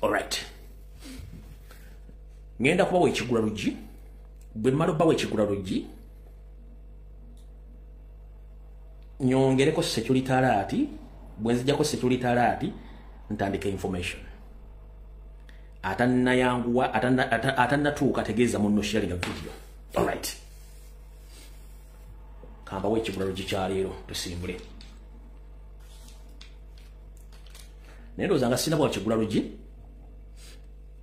Alright, ngenda kubawa ekigula luggi. Bwe mmala obbawa ekigula luggi, nyongereko security alert. Bwe nzijjako security alert, ntandika information. Atannayanguwa, atannatuuka, tegeeza munno, sharing a video. Alright, kambawo ekigula luggi kyaleero, tusimbule. Naye ndowooza nga sinaba kigula luggi,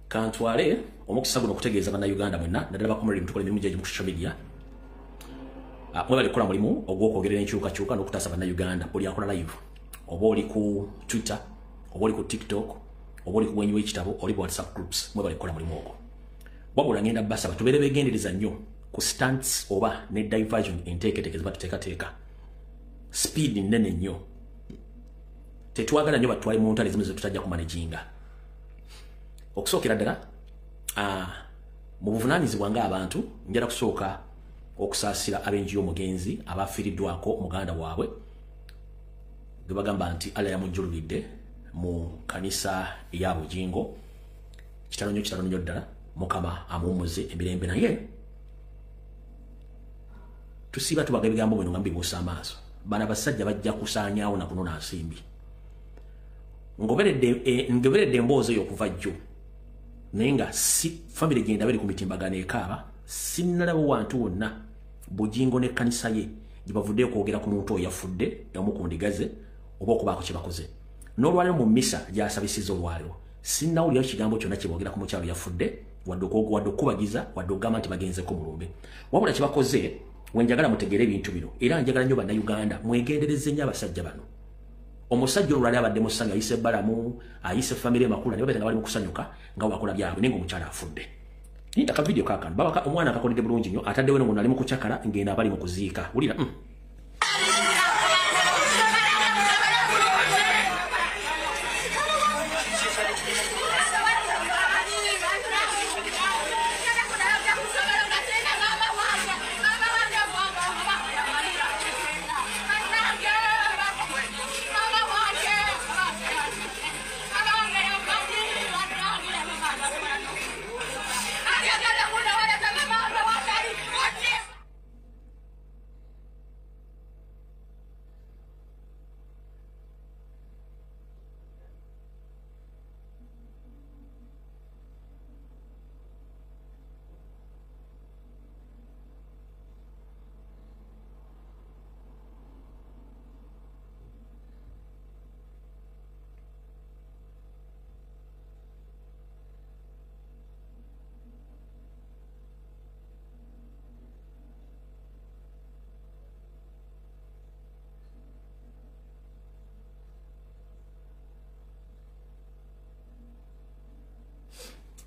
kantwale omukisa guno okutegeeza Bannayuganda mwenna, naddala bakomere mutukola emirimu gyegimu ku social media. Mwebale kukola mulimu ogw'okwogerera enkyukakyuka n'okutaasa Bannayuganda. Oli akola live, oba oli ku Twitter, oba oli ku TikTok, oba oli ku bwenyi w'ekitabo, oli ku WhatsApp groups, mwebale kukola mulimu ogwo. Wabula ngenda basaba tubeere beegendereza nnyo ku stunts oba ne diversion, enteeketeeke ze batuteekateeka. Speed nnene nnyo, tetwagala nnyo batwale mu ntalo ezimu ze tutajja kumanaginga. Okusookera ddala, mu buvunaanyizibwa ng'abantu, njala kusooka okusaasira ab'enju y'omugenzi abafiiriddwako muganda waabwe ge bagamba nti Allah yamujjululidde mu kanisa ya Bujingo. Kitalo nnyo, kitalo nnyo ddala. Mukama amuwummuze emirembe. Naye tusiiba tubaga ebigambo bino nga mbibuusa amaaso. Bano abasajja bajja kusaanyaawo na kunona nsimbi. Ngoberedde emboozi eyo okuva jjo, naye nga si famire gye ndaba eri ku mitimbagano ekaaba. Sinnalaba wantu wonna Bujingo n'ekkanisa ye gye bavuddeyo okwogera ku muntu oyo yafudde omu ku ndiga ze oba okubaako kye bakoze. N'olwaleero mu mmisa gy'asabisiza olwaleero, sinnawulirayo kigambo kyonna kye boogera ku mukyalo yafudde, wadde okukubagiza, wadde okugamba nti bagenzeko mulumbe. Wabula kye bakoze, wenjagala mutegeere ebintu bino, era njagala nnyo Bannayuganda mwegendereze nnyo abasajja bano. Omusajja olwali abadde mu ssanyu, ayise balamu, ayise famire makula, ne babeera nga bali mu kusanyuka nga bakola byabwe, naye ng'omukyala afudde. Linda ka video kaakano, babaka omwana akakoledde bulungi nnyo, ataddewo eno ng'ono ali mu kucakala, ng'eno abali mu kuziika. Wulira.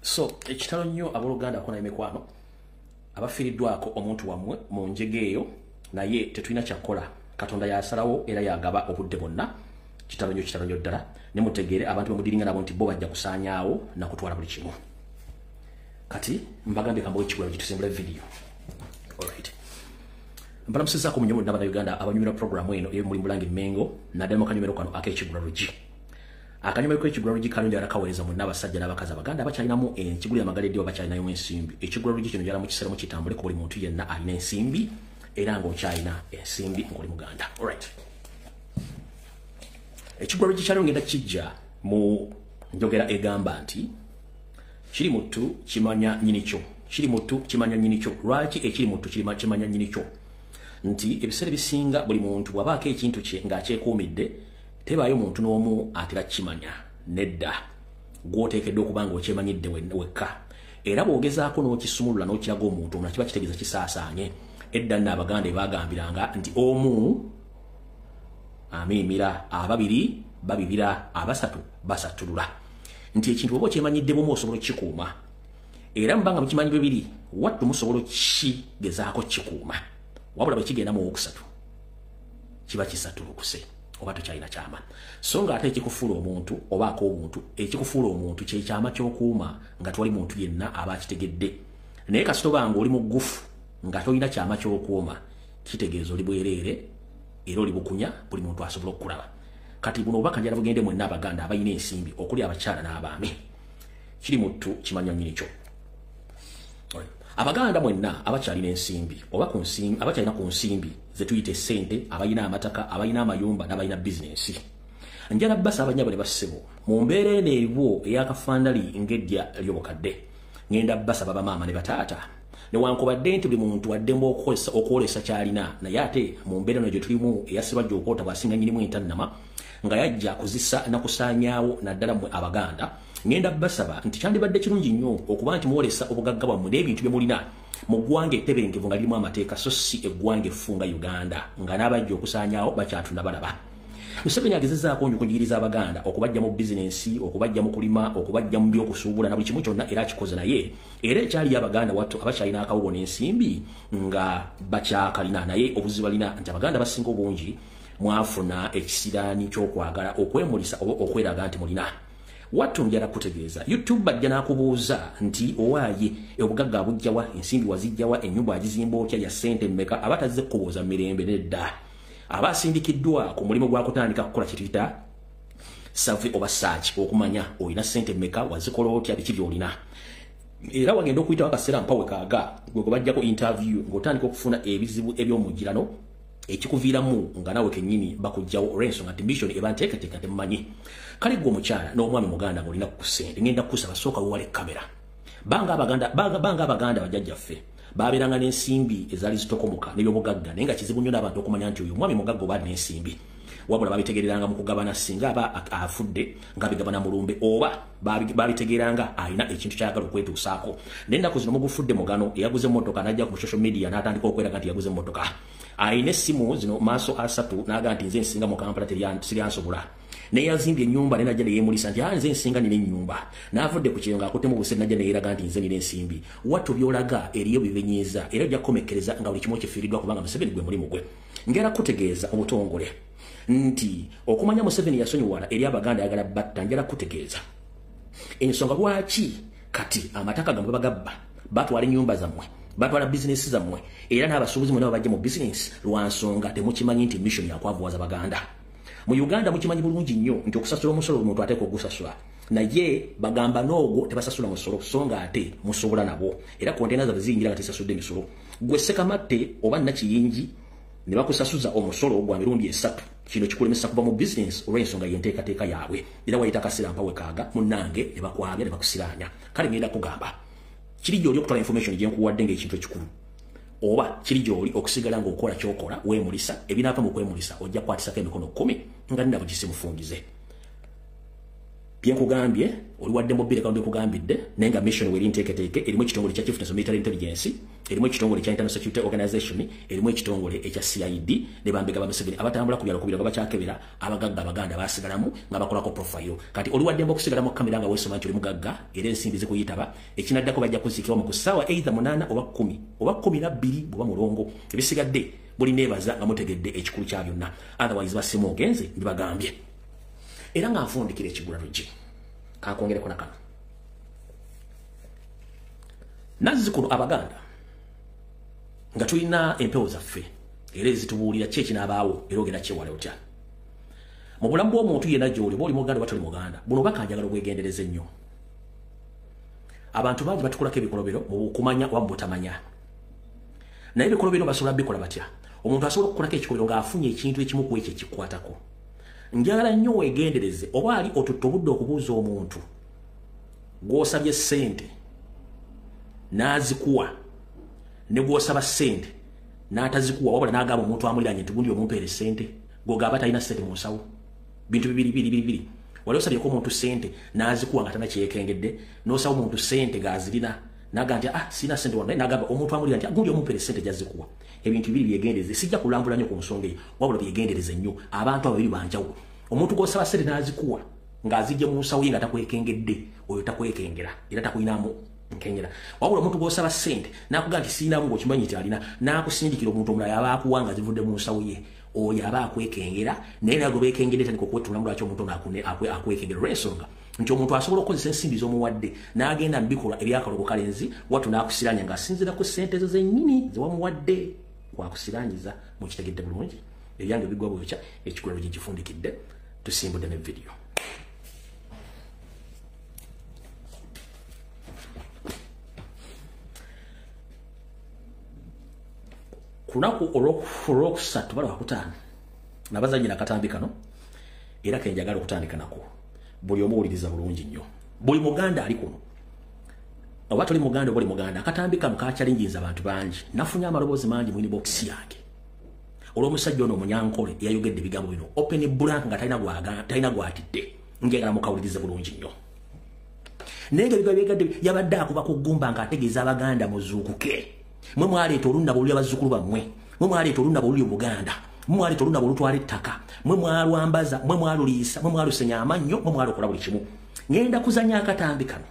So ekitalo nnyo, abooluganda ko n'emikwano abafiiriddwako omuntu wammwe mu njega eyo, naye tetulina kyakukola. Katonda yasalawo era yagaba obudde bwonna. Kitalo nnyo, kitalo nnyo ddala. Ne mutegeere abantu bemudiringa nabo nti bo bajja kusaanyaawo nakutwala buli kimu. Kati mbagambye kambawo ekigula kitusimbula video. Alright, mbalamusizaako mu nnyo mwenna Bannayuganda abanyumira programu eno ey'omulimu Bulange Mengo, naddala mu kanyumiro kano ak'ekigula luggi. Akanyumiro k'ekigula luggi kano njagala kaweereza mwenna abasajja n'abakazi Abaganda abakyalinamu enkiguli amagala eddi, bakyalinayo ensimbi. Ekigula luggi kino njagala mu kiseera mu kitambule ku buli muntu yenna alina ensimbi era ng'okyalina ensimbi ng'oli Muganda. Alright, ekigula luggi kyaliwo ngenda kijja mu njogera egamba nti kiri muttu kimanya nnyini kyo. Kiri muttu kimanya nnyini kyo. Lwaki ekiri muttu kimanya nnyini kyo? Nti ebiseera ebisinga buli muntu bw'abaako ekintu kye ng'akyekuumidde, tebaayo muntu n'omu atera kimanya. Nedda, gw'oteekeddwa okuba nga okyemanyidde wekka, era bw'ogezaako n'okisumulula n'okiraga omuntu omulala, kiba kitegeeza kisaasaanye. Edda nno Abaganda ebagambiranga nti omu amiimira, ababiri babibira, abasatu basattulula. Nti ekintu oba okyemanyidde bwomu, osobola okukikuuma, era mubanga mukimanyi bibiri wattu musobola okukigezaako kikuuma. Wabula bwe kigenda mu wokusatu, kiba kisatulukuse oba tokyalina kyama. So nga ate ekikufuula omuntu oba ak'obuntu, ekikufuula omuntu kyekyama ky'okuuma nga tewali muntu yenna aba akitegedde. Naye kasita oba nga oli muggufu nga tolina kyama ky'okuuma, kitegeeza oli bwereere era oli bukunya, buli muntu asobola okukulaba. Kati buno obubaka njagala bugende mwenna Abaganda abalina ensimbi, okuli abakyala n'abaami. Kiri muttu kimanya nnyini kyo. Abaganda mwenna abakyalina ensimbi oba ku nsimbi, abakyalina ku nsimbi ze tuyita essente, abalina amataka, abalina amayumba n'abalina bizinensi, njala basaba nnyabo ne bassebo mu mbeera eno eriwo ey'akafandali ng'eddya ly'obukadde. Ngenda basaba bamaama ne bataata, newankubadde nti buli muntu addembe okwolesa ky'alina, naye ate mu mbeera eno gye tulimu eyasibajja okwota bw'asinga nnyinimu entannama nga yajja kuzisa nakusaanyaawo, naddala mmwe Abaganda, ngenda basaba nti kyandibadde kirungi nnyo okuba nti mwolesa obugagga bwammwe n'ebintu bye mulina mu ggwanga ettebenkevu nga lirimu amateeka, so si eggwanga effu nga Uganda nga n'abajja okusaanyaawo bakyatunda balaba. Museveni agezezzaako nnyo okuyigiriza Abaganda okubajja mu bizinensi, okubajja mu kulima, okubajja mu by'okusuubula na buli kimu kyonna, era akikoze. Naye era ekyaliyo Abaganda wattu abakyalina akawubo n'ensimbi nga bakyakalina, naye obuzibu balina nti Abaganda basinga obungi mwafuna ekisiraani ky'okwagala okwemulisa oba okweraga nti mulina. Wattu njala kutegeeza, YouTube bajja n'akubuuza nti owaaye obugagga abujjawa, ensimbi wazijjawa, ennyumba agizimba otya, ya ssente mmeka? Aba tazze kukubuuza mirembe, nedda. Aba asindikiddwa ku mulimu gwa kutandika kukola kye tuyita survey oba search, okumanya olina ssente mmeka, wazikola otya, biki by'olina. Era wagenda okuyitawo akaseera mpawe kaaga gwe gwe bajjako interview ng'otandika okufuna ebizibu eby'omugirano ekikuviiramu nga nawe kennyini bakugjawo olw'ensonga nti mission eba nteekateeka temumanyi. Kale gwe omukyala n'omwami muganda ng'olina ku ssente, ngenda kukusaba sooka wewale kamera. Banga Abaganda bajjajjaffe babeeranga n'ensimbi ezaali zitokomoka n'ebyobugagga, naye nga kizibu nnyo n'abantu okumanya nti oyo omwami mugagga oba alina ensimbi. Wabula babitegereranga mu kugabana, singa aba afudde nga bigabana mulumbe, oba babitegeranga alina ekintu kyayagala okwetuusaako. Naye ennaku zino mugufudde mugano. Eyaguze emmotoka n'ajja ku social media n'atandika okweraga nti yaguze emmotoka, alina essimu zino maaso asatu, n'aga nti nze nsinga mu Kampala, siryansobola. Neyazimbye ennyumba naye najja neyemulisa nti nze nsinga nina ennyumba. N'avudde ku kyeyo ng'akuttemu obuse, najja neyeraga nti nze nina ensimbi. Wattu by'olaga eriyo bibenyiiza, era ojja kukomekkereza nga buli kimu kifiiriddwa, kubanga Museveni gwe mulimu gwe. Ngera kutegeeza obutongole nti okumanya Museveni yasonyiwala eri Abaganda, ayagala batta. Njala kutegeeza ensonga lwaki kati amataka gammwe bagabba, batwala ennyumba zammwe, batwala bizinesi zammwe, era n'abasuubuzi mwenna babajja mu bizinesi, lwa nsonga temukimanyi nti mission yakwavuwaza Baganda mu Uganda. Mukimanyi bulungi nnyo nti okusasula omusolo omuntu ateeka ogusasula, naye bagamba n'ogwo tebasasula musolo, so nga ate musobola nabo, era kontena zaabwe ziyingira nga tesasudde emisolo. Gwe Sekamatte oba Nakiyingi ne bakusasuza omusolo gwa mirundi esatu, kino kikulemesa kuva mu bizinesi olw'ensonga y'enteekateeka yaabwe. Era wayita akaseera mpawe kaaga munnange ne bakwabya ne bakusiraanya. Kale ngenda kugamba, kiri gy'oli okutwala information gye nkuwadde ng'ekintu ekikulu, oba kiri gy'oli okusigala ng'okola ky'okola weemulisa. Ebinaava mu kwemulisa ojja kukwatisako emikono 10 nga nina bugisi mufungize. Byenkugambye oli wadde mu bbiri kawo byekugambidde, naye nga mission weri nteeketeeke erimu ekitongole kya Chief Military Intelligence, erimu ekitongole kya Internal Security Organization, erimu ekitongole ekya CID ne bambega ba Museveni abatambula ku byalo ku byalo bakyakebera abagagga Abaganda basigalamu nga bakolako profile. Kati oli waddembe okusigala mu kamera nga weesoma nti oli mugagga era ensimbi zikuyitaba. Ekinaddako bajja kuziikibwa mu ku ssaawa either 8 oba 10 oba 12 bw'oba mulongo. Ebisigadde buli neebaza nga mutegedde ekikulu kya byonna. Otherwise basimu ogenze mbibagambye. Era nga nfundikira ekigula luggi, kankwongereko na kano. Nazzikuno Abaganda nga tulina empewo zaffe era ezitubuulira ki ekinaabaawo, era ogenda kyewala otya mu bulamu bw'omuntu yenna gy'oli, oba oli muganda oba toli muganda. Buno bakanjagala obwegendereza ennyo. Abantu bangi batukolako ebikolobero mu kumanya oba mu butamanya, naye ebikolobero basobola bikola batya? Omuntu asobola okukolako ekikolobero ng'afunye ekintu ekimu ku ekyo ekikwatako. Njagala nnyo weegendereze oba ali otutte obudde okubuuza omuntu gw'osabye ssente n'azikuwa ne gw'osaba ssente n'atazikuwa, wabula n'agamba omuntu amuliranye nti gundi omumpeere ssente, gw'ogamba talina ssente mu nsawo. Bintu bibiri bibiri bibiri. Wali osabyeko omuntu ssente n'azikuwa nga tana kyeyekengedde, n'osaba omuntu ssente ng'azirina n'agamba nti sirina ssente wano, naye n'agamba omuntu amulira nti gundi omumpeere ssente gy'azikuwa. Ebintu bibiri byegendereze. Sijja kulambula nnyo ku nsonga eyo, wabula byegendereze nnyo. Abantu abo babiri banjawulo. Omuntu gw'osaba ssente n'azikuwa ng'azijja mu nsawo ye nga takwekengedde, oyo takwekengera era takulinamu nkengera. Wabula omuntu gw'osaba ssente n'akugamba nti sirinamu, ng'okimanyi nti alina, n'akusindikira omuntu omulala aba akuwa nga zivudde mu nsawo ye, oyo aba akwekengera. Naye naye gwe beekengedde tandika okwetunulamu lwaki omuntu ono akwekengera, olw'ensonga nti omuntu asobola okukozesa ensimbi z'omuwadde n'agenda mu bikolwa ebyakalogo kalenzi wattu n'akusiranya ng'asinziira ku ssente zo zennyini ze wamuwadde kwakusiranyiza. Mukitegedde bulungi? Ebyange bigwa bwekya, ekigulalo gye kifundikidde, tusimbudde ne vidiyo. Ku lunaku olwokusatu bala wakutaano nabazanyi nakatambi kano era kenjagala okutandika nako. Buli omuwuliriza bulungi nnyo, buli Muganda ali kuno, oba toli Muganda oba oli Muganda, akatambi kano kakyalinjinza abantu bangi. Nafunye amaloboozi mangi mu inbox yange olw'omusajja ono Omunyankole eyayogedde ebigambo bino open blank nga talina gwatidde. Njagala mukawulirize bulungi nnyo. Naye nga ebigambo byegadde yabadde akuba ku ggumba ng'ategeeza Abaganda muzuukuke. Mwe mwaleeta olunabo oluli abazzukulu bammwe, mwe mwaleeta olunabo oluli Obuganda, mwe mwaleeta olunabo olutwala ettaka, mwe mwalwambaza, mwe mwaluliisa, mwe mwalusenya amannyo, mwe mwalukola buli kimu. Ngenda kuzannya akatambi kano.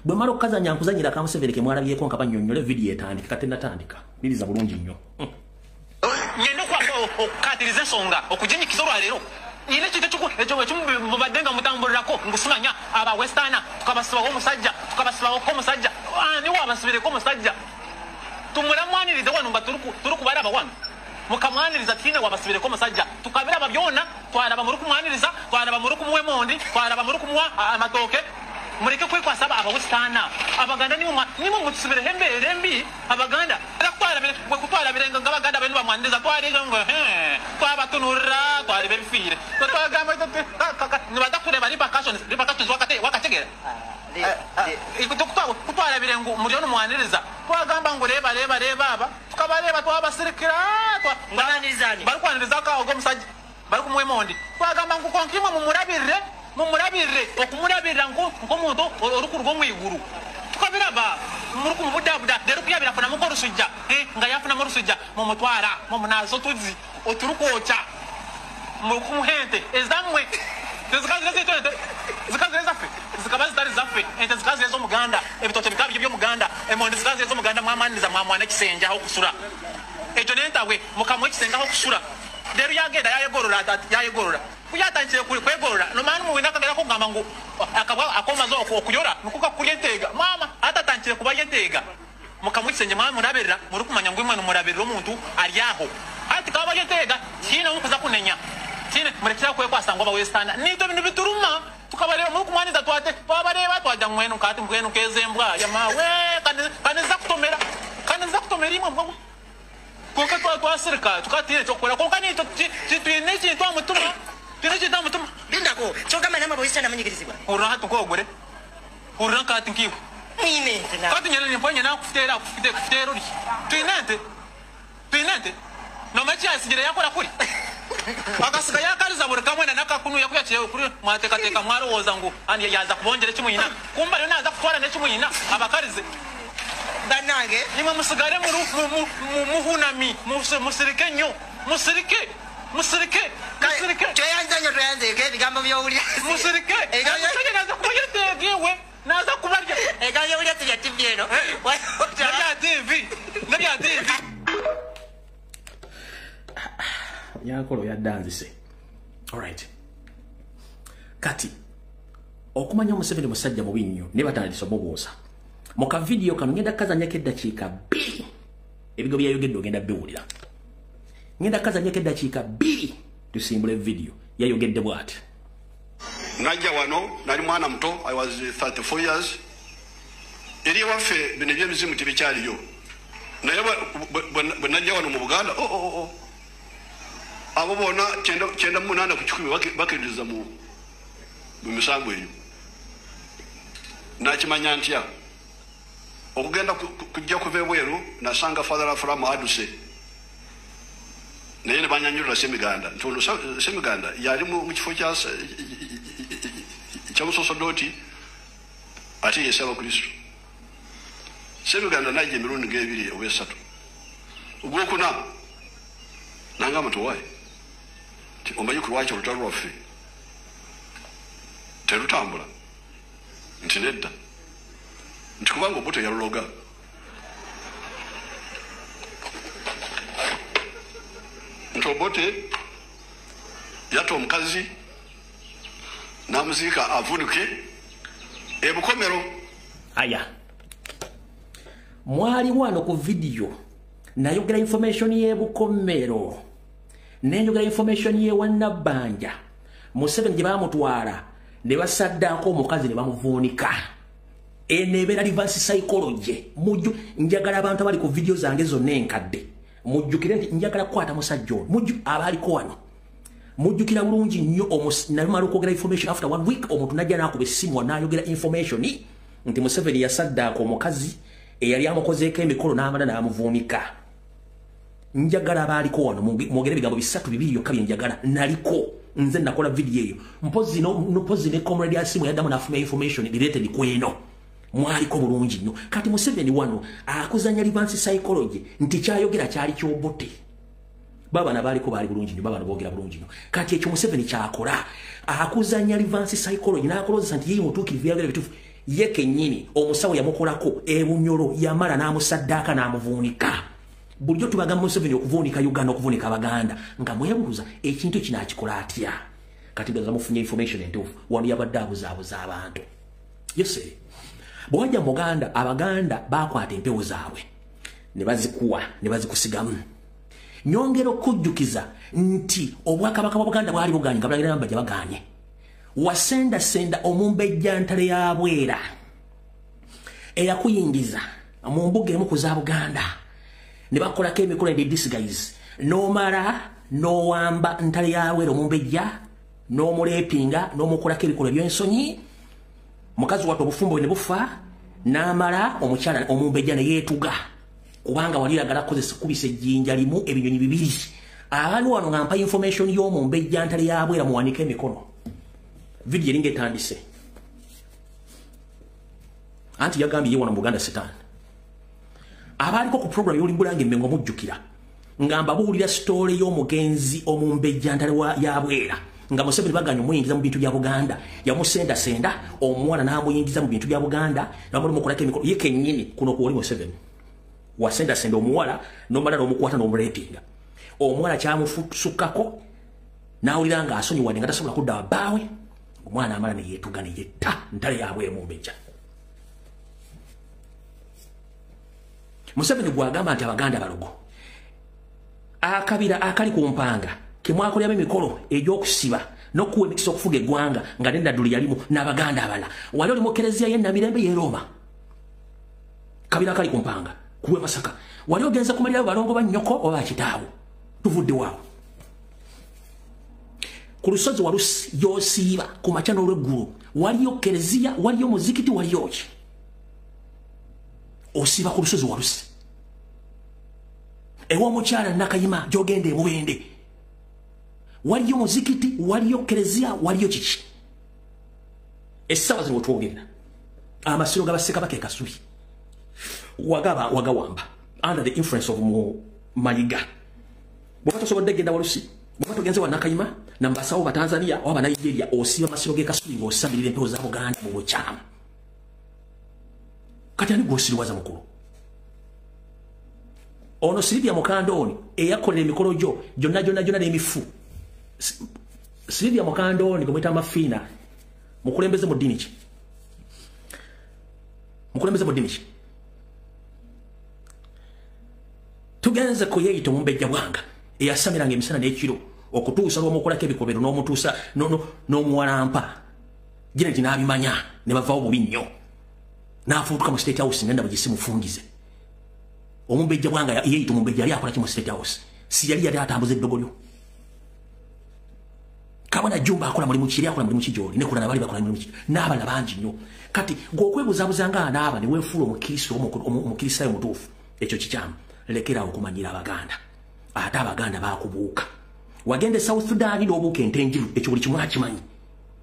Bwe mala okukazannya nkuzannyira aka Museveni ke mwalabyeko nga bannyonnyola vidiyo etandika katennatandika. Wuliriza bulungi nnyo. Ngenda okukatiriza ensonga okuginyikiza olwaleero. Nyina ekintu ekimu mubadde nga mutambulirako ngusimanya aba Westana tukabasibawo omusajja, tukabasibawoko omusajja, ani wabasibireko omusajja? Tumulamwanirize wano nga turi kubaraba wano, mukamwaniriza tine wabasibireko omusajja. Tukabiraba byona, twaraba muri kumwaniriza, twaraba muri kumuwa emondi, twaraba muri kumuwa amatooke. Mureke kwekwasa aba Westana. Abaganda nimwe mutusibireho embeera embi. Abaganda bwe kutwarabire nga Abaganda benu bamwaniriza twariga ngo twabatunurira twareba ebifiire. Twagamba nibadakureba repercussions wakategera. Kutwarabire ngu muriyo nomwaniriza twagamba ngu reba reba reba aba tukabareba twabasirikira barikwaniriza akaho g'omusajja barikumuwa emondi. Twagamba ngu konka imwe mumurabirire mumurabirire okumurabirira nk'omuntu orikuruga omu iguru. Tukabiraba muri kumubudabuda rero kuyabira afunamu nk'orusujja nga yafunamu orusujja mumutwara mumunaza otuzi oturikwookya murikumuha ente ezamwe zikazire zaitu ente zikazire zaffe zikaba zitari zaffe ente zikazire ez'Omuganda, ebitookye bikaba biri eby'Omuganda, emondi zikazire ez'Omuganda. Mwamaniriza mwamwana ekisenge aho okusura ekyo n'entabwe mukamuha ekisenge aho okusura. Rero yagenda yayegorora yayegorora kuyatandikire kwegorora nomani muwina akagera kugamba ngu akabwa akomaze okuyora niko kakurya enteega. Mama atatandikire kubarya enteega mukamuha ekisenge mwamurabirira muri kumanya ngu imwe nimurabirira omuntu ari aho ati kaba barya enteega tiine omukuza kunenya tiine murekera kwekwasa ngu Abawestana nitwe binu bituruma. Tukabareba muri kumwaniza twate twabareba twajya mwenu kati mbwenu kezembwa yamawe kaniza kutomera kaniza kutomera imwe mbwa konka twasirika tukatire ekyokukola konka nitwe twine ekintu aha mutima twine ekintu aha mutima. Lindako kyogamba namwe Abawestana munyigirizibwa. Hurira hati nk'ogure hurira nkati nkiwe mwine ente nawe kati nyene nimponye nakufuteera kufuteera ori twine ente twine ente nomanya ekyasigire yakora kuri akasiga yakariza buri kamwe na nakakunu yakuyakire kuri mwateekateeka mwarowooza ngu ani yaza kubongyera ekimwina kumba ariyo naza kutwara n'ekimwina abakarize. Bannange nimwe musigare muhunami musirike nnyo musirike musirike musirike tweyanza nnyo tweyanzeeko ebigambo by'owulira musirike omusajja naza kubarya enteega ewe naza kubarya ebigambo by'owulira si bya TV eno nebya TV nebya TV. Nyankolo yaddanzise. Alright. Kati okumanya Museveni musajja mubi nnyo ne batandise omubuuza. Mu ka vidiyo kano ngenda kukazannyako eddakiika 2 ebigo byayogedde ogenda biwulira. Ngenda kukazannyako eddakiika 2 tusimbule vidiyo yayogedde bw'ati. Najja wano nali mwana muto, I was 34 years. Eri ewaffe bino ebyemizimu tebikyaliyo. Naye bwe najja wano mu Buganda abo bonna 98 ku 100 bakkiririza mu misango eyo. Nakimanya ntya okugenda kujja kuva ebweru nasanga Father Aframu aduse naye ne banyanyulira Semiganda nti ono Semiganda yali mu kifo kya musosodoti ate ye Ssabakristo. Semiganda najja emirundi ng'ebiri oba esatu. Ogwokuna nangamba nti owaaye nti omanyi ku lwaki olutalo lwaffe terutambula? Nti nedda, nti kubanga Obote yaluloga. Nti Obote yatta omukazi n'amuziika avunuke ebukomero. Aya mwali wano ku vidiyo nayogera information y'ebukomero nenjogera information y'ewannabbanja Museveni gye baamutwala ne basaddaako omukazi ne bamuvuunika. Eno ebeera reverse psychology. Mujju njagala abantu abali ku vidiyo zange zonna enkadde Mujjukire nti njagala kukwata musajja ono. Abaliko wano mujjukira bulungi nnyo, nabimala okwogera information after 1 week, omuntu najja n'akuba essimu n'ayogera information nti Museveni yasaddaaka omukazi eyali amukozeeko emikolo n'amala n'amuvuunika. Njagala abaaliko wano mwogere ebigambo 3 2 byokka bye njagala. Naliko nze nakola video eyo, mpozi ne comrade Asimu yaddamu n'afuna information related ku eno. Mwaliko bulungi nnyo. Kati Museveni wano akuzanya reverse psychology nti kyayogera kyali kyobote. Baba nabaaliko baali bulungi nnyo, baba boogera bulungi nnyo. Kati ekyo Museveni kyakola, akuzanya reverse psychology n'akulowooza nti ye mutuukirivu, yayogera bituufu. Ye kennyini omusawo yamukolako ebunyolo, yamala n'amusaddaaka n'amuvuunika. Bulijjo tubagamba Museveni okuvuunika Uganda, okuvuunika Abaganda, nga mwebuuza ekintu kino akikola atya. Kati ndowooza mufunye information entuufu. Wano yabadde abuzaabuza abantu. Yose bw'wajja mu Buganda, Abaganda baakwata empewo zaabwe ne bazikuwa ne bazikusigamu. Nyongera okujjukiza nti obwakabaka bwa Buganda bwali buganye, nga balagira namba gye baganye. Wasendasenda omumbejja Ntale ya Bwera eyakuyingiza mu mbuga emu ku za Buganda, ne bakolako emikolo in disguise, n'omala n'owamba Ntale ya Bwera omumbejja n'omulepinga n'omukolako ebikolwa eby'ensonyi. Mukazi wattu obufumbo ne bufa, n'amala omukyala omumbejja ne yeetuga, kubanga wali oyagala kukozesa kubisa ejjinja limu ebinyonyi bibiri. Abali wano nga mpa information y'omumbejja Ntale ya Bwera, muwanike emikono. Video eringa etandise. Anti yagambye ye wano mu Buganda sitaani. Abaaliko ku program y'Olimbulanga Emmengo mujjukira nga mbabuulira sitole y'omugenzi omumbejja Ntale ya Bwera, nga Museveni baganye omuyingiza mu bintu bya Buganda, yamusendasenda omuwala n'amuyingiza mu bintu bya Buganda, n'amumukolako emikolo ye kennyini. Kuno kwoli Museveni wasendasenda omuwala n'omala n'omukwata n'omulepinga. Omuwala kyamusukkako n'awulira nga asonyiwadde, nga tasobola kudda wa bbaawe. Omwana amala ne yeetuga ne yetta Ntale ya Bwera omumbejja. Museveni gw'agamba nti Abaganda balogo, akabira akali ku mpanga kemwakoleramu emikolo egy'okusiba n'okuwa emikisa okufuga eggwanga, nga ne Nadduli yalimu n'Abaganda abalala. Wali oli mu kereziya y'e Namirembe y'e Roma, kabira akali ku mpanga kuwe Masaka, wali ogenze kumalirayo balongo ba nnyoko oba bakitaawo. Tuvudde waawo ku lusozi Walusi gy'osiiba ku makya n'olweggulo, waliyo kereziya, waliyo muzikiti, waliyo ki? Osiiba ku lusozi Walusi ew'omukyala Nakayima gy'ogenda e Mubende, waliyo muzikiti, waliyo kereziya, waliyo kiki? Essaawa zino wetwogerera amasiro g'Abassekabaka e Kasubi wagawamba under the influence of Mayiga. Bw'oba tosobodde genda Walusi, bw'oba togenze wa Nakayima na mbasawo ba Tanzania oba Nigeria, osiiba amasiro g'e Kasubi ng'osabirira empewo za Buganda mu bukyamu. Kati ani gw'osiriwaza mukulu? Ono Silivia Mukandoni eyakolera emikolo gyo gyonna gyonna gyonna n'emifu. Silivia Mukandoni gwemuyita Mafiina, mukulembeze mu ddiini ki? Mukulembeze mu ddiini ki? Tugenze ku yeeyita omumbejja Bwanga eyasamiranga emisana n'ekiro okutuusa lw'omukolako ebikobero n'omutuusa n'omuwalampa Janet n'abimanya ne bavaawo bubi nnyo, n'afuutuka mu State House ngenda bagisimufungize. Omumbejja Bwanga yeeyita omumbejja yali akola ki mu State House? Si yali atambuza eddogo lyo. Kabona Jumba akola mulimu ki? Akola mulimu ki gy'oli? Ne kulala bali bakola mulimu ki? N'abalala bangi nnyo. Kati gw'okwebuzaabuza nga anaaba ne weefuula omukristo omukristaayo omutuufu, ekyo kikyamu. Lekera okumanyira Abaganda. Ate Abaganda baakubuuka. Wagenda e South Sudan n'obuuka ente enjiru, ekyo buli kimu akimanyi.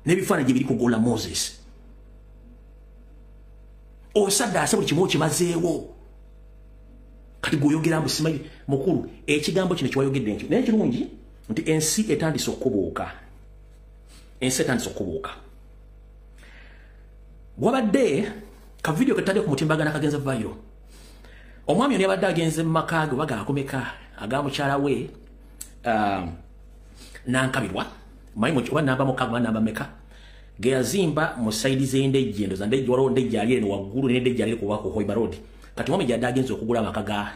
N'ebifaananyi gye biri ku Gola Moses. Osaddaase buli kimu okimazeewo. Kati gw'oyogera mbu simanyi mukulu, ekigambo kino kyewayogedde nkyo. Naye kirungi nti ensi etandise okubuuka. Ensi etandise okubuuka. Wabadde ka video ketadde ku mutimbagano akagenze viral. Omwami ono yabadde agenze mu maka ge oba gaakomeka aga mukyala we Nankabirwa, oba namba mukaaga oba namba meka, ge yazimba mu sayidi z'endejje, ndowooza ndejje waliwo ndejje ali eno waggulu n'endejje ali ku Hoima Road. Kati omwami gy'adde agenze okugula amaka ga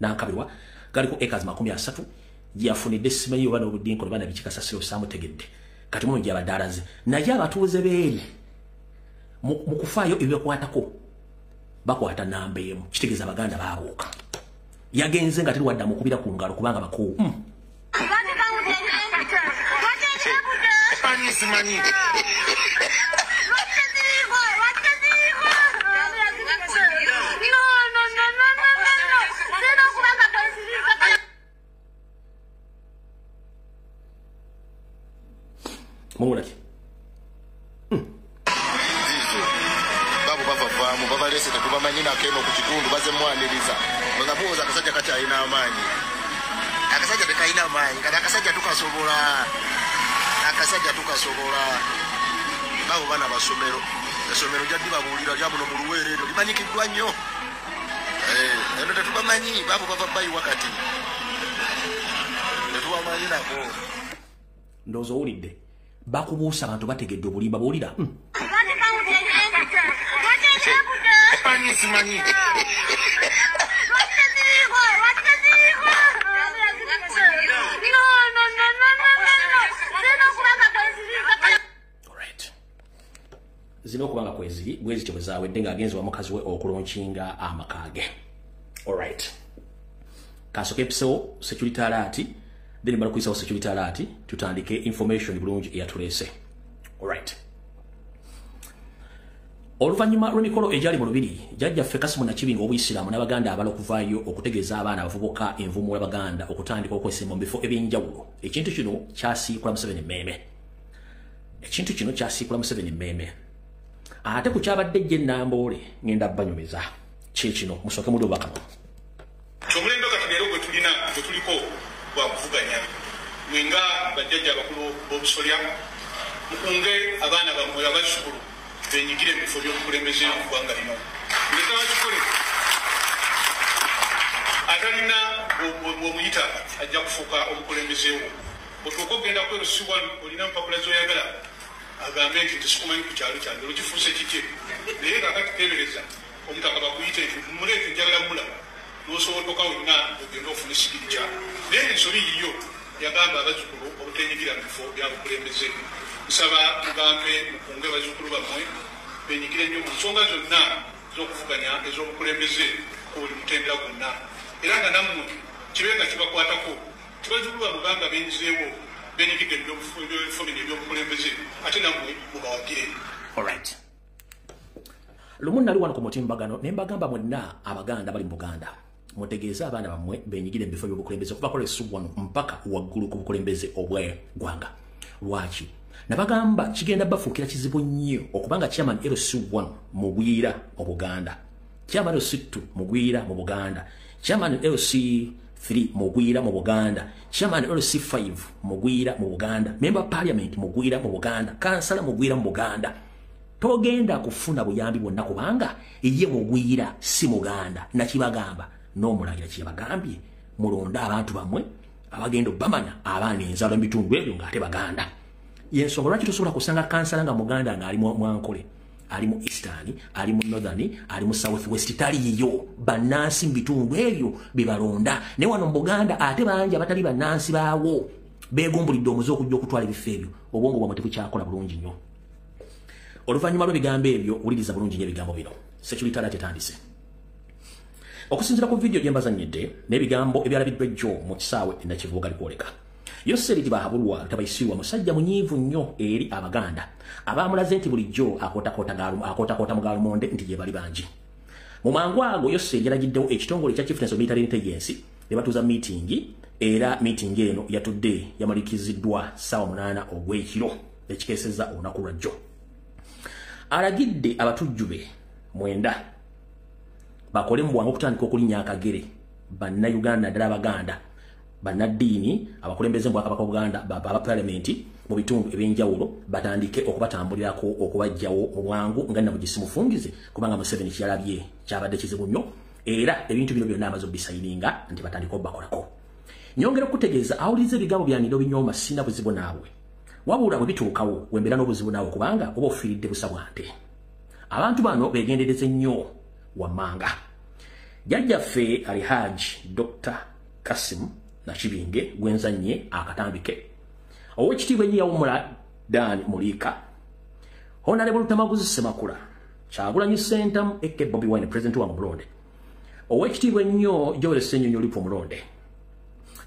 Nankabirwa galiko acres 30 gye yafunidde simanyi oba n'obudinko oba nabiki kasasiro saamutegedde. Kati omwami gy'abadde alaze, naye abatuuze b'eri mu kufaayo ebibakwatako bakwata namba emu, kitegeeza Abaganda baabuuka. Yagenze nga teri wadde amukubira ku ngalo kubanga bakoowu. Mumulaki. Babu bavavaamu babalese tetubamanyi nakeno ku kitundu bazemwaniriza. Nga akasajja kakyalina amaanyi. Akasajja tekalina amaanyi, kati akasajja tukasobola. Akasajja tukasobola. Babo baana basomero. Essomero jaddi babuulira lya buno mu Luweero eryo limanyikiddwa nnyo. Eno tetubamanyi, babo bava bayiwa kati. Tetubamanyi nabo. Ndowooza owulidde. Bakubuusa abantu bategedde obulimba bw'owulira. Zino okubanga kweziri bwezi kye bwezawedde ng'agenze wa mukazi we okulonkinga amaka ge. Alright. Kasooke episewo security alert, then bala kuyisawo security alert tutandike information bulungi eyatuleese. Alright. Oluvannyuma lw'emikolo egyali mu Lubiri, jjajjaffe Kasimu Nakibinge Obuyisiraamu n'Abaganda abala okuvaayo okutegeeza abaana abavubuka envumu y'Abaganda okutandika okwesimba mu bifo eby'enjawulo. Ekintu kino kyasiikula Museveni mmeeme. Ekintu kino kyasiikula Museveni mmeeme. Ate ku kyabadde gye Namboole ngenda banyumiza. Kye kino musooke muli obubaka buno. Omulembe kati leero gwe tulina gwe tuliko gwa kuvuganya. Mwe nga bajjajja abakulu b'obusolya mukunge abaana bammwe abazzukulu benyigire mu bifo by'obukulembeze mu ggwanga lino. Ndeka bakikole. Atalina bw'omuyita ajja kufuuka omukulembeze wo. Otuuka okugenda kwerusibwa olina empapula z'oyagala agambe nti tesikumanyi ku kyalo kyange olwo kifuuse kiki. Naye kaakati teebereza omutaka bakuyite nti muleete njagala mulaba n'osobotoka wenna ogende ofune sigirica. Naye ensobi yiyo yagamba abazzukulu obutenyigira mu bifo bya bukulembeze. Nsaba mugambe mukunge bazzukulu bammwe benyigire nnyo mu nsonga zonna ez'okuvuganya ez'obukulembeze ku buli mutendera gwonna. Era nga nammwe kibe nga kibakwatako tibazzukulu bamugamba benyizeewo benyigidde mu by'ebifo bino eby'obukulembeze ate nammwe mubawagire. Alright. Lumu nali wano ku mutimbagano ne mbagamba mwenna Abaganda bali mu Buganda mutegeeze abaana bammwe benyigire mu bifo by'obukulembeze okuva kola essuwano mpaka waggulu ku bukulembeze obw'eggwanga. Lwaki? Nabagamba kigenda bafuukira kizibu nnyo okubanga chairman LC1 mugwira mu Buganda, chairman LC2 mugwira mu Buganda, chairman LC3 mugwira mu Buganda, chairman LC5 mugwira mu Buganda, member parliament mugwira mu Buganda, kansala mugwira mu Buganda. Togenda kufuna buyambi bwonna kubanga ye mugwira si Muganda. Nakibagamba n'omulangira kyebagambye mulonde abantu bammwe abagenda obbamanya abaana enzalo mu bitundu ebyo ng'ate Baganda. Yensonga lwaki tosobola kusanga kansala nga Muganda ng'ali mu Ankole, ali mu Eastern, ali mu Northern, ali mu South West, taliyo bannansi mu bitundu ebyo bye balonda. Ne wano mu Buganda ate bangi abatali bannansi baawo beegumbulidde omuze okujja okutwala ebifo ebyo. Obwongo bwammwe tebukyakola bulungi nnyo. Oluvannyuma lw'ebigambo ebyo wuliriza bulungi nnyo ebigambo bino. Security alert etandise. Okusinziira ku vidiyo gye mbazannyidde n'ebigambo ebyalabiddwa ejjo mu kisaawe e Nakivubo galikwoleka. Yoseri Tibahabulwa Lutabayisirwa musajja munyiivu nnyo eri Abaganda abaamulaze nti bulijjo akootakoota mu galumonde nti gye bali bangi. Mu mangu ago Yoseri yalagiddewo ekitongole ekya Chieftaincy of Military Intelligence ne batuuza miitingi, era miitingi eno yatudde yamalikiziddwa ssaawa 8 ogw'ekiro ekikeesezza olunaku lwa jjo. Alagidde abatujju be 9 bakole mu bwangu okutandika okulinnya akagere bannayuganda ddala Abaganda, bannaddiini, abakulembeze mu Bwakabaka Buganda, aba palamenti mu bitundu ebyenjawulo batandike okubatambulirako okubajjawo mu bwangu nga Nnamugisi mufungize kubanga Museveni kyalabye kyabadde kizibu nnyo era ebintu bino byonna amaze obisayininga nti batandike obbakolako. Nyongera okutegeeza awuliriza ebigambo byange n'obinyooma sirina buzibu naawe, wabula bwe bituukawo wembeera n'obuzibu naawe kubanga oba ofiiridde busa bwante. Abantu bano beegendereze nnyo wammanga. Jjajjaffe Alhaji Dr. Kasimu Nakibinge gwenzannye akatambike. Owekitiibwa ennyo yawummula Dan Mulika, Honorable Lutamaguzi Ssemakula, Kyagulanyi Ssentamu aka Bobi Wine president wange omulonde, Owekitiibwa ennyo Joel Ssenyonyi Olipo Mulonde,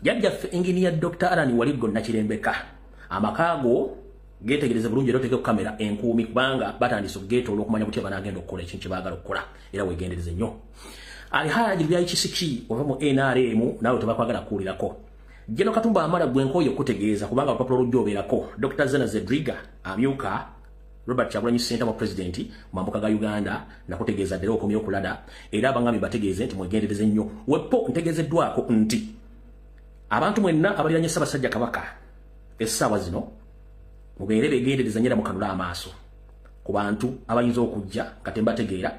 jjajjaffe Engineer Dr. Alan Waliggo Nakirembeka, amakaago geetegereze bulungi era oteeke ku kamera enkuumi, kubanga batandise okugeetoola okumanya butya banaagenda okukola ekintu kye baagala okukola, era weegendereze nnyo. Alhaji Byakisiki ova mu NRM, naawe tebakwagala kuwulirako. Jeno Katumba Amala gwe nkooye okutegeeza kubanga olupapula olujja obeerako. Dr. Zena Zedriga amyuka Robert Kyagulanyi Ssentamu President mu mambuka ga Uganda, nakutegeeza ddala okomye okulada, era abangambye bategeeze nti mwegendereze nnyo. Wepo ntegeezeddwako nti abantu mwenna abaliranye Ssaabasajja Kabaka essaawa zino mubeere beegendereza nnyo era mukanule amaaso ku bantu abayinza okujja nga tembategeera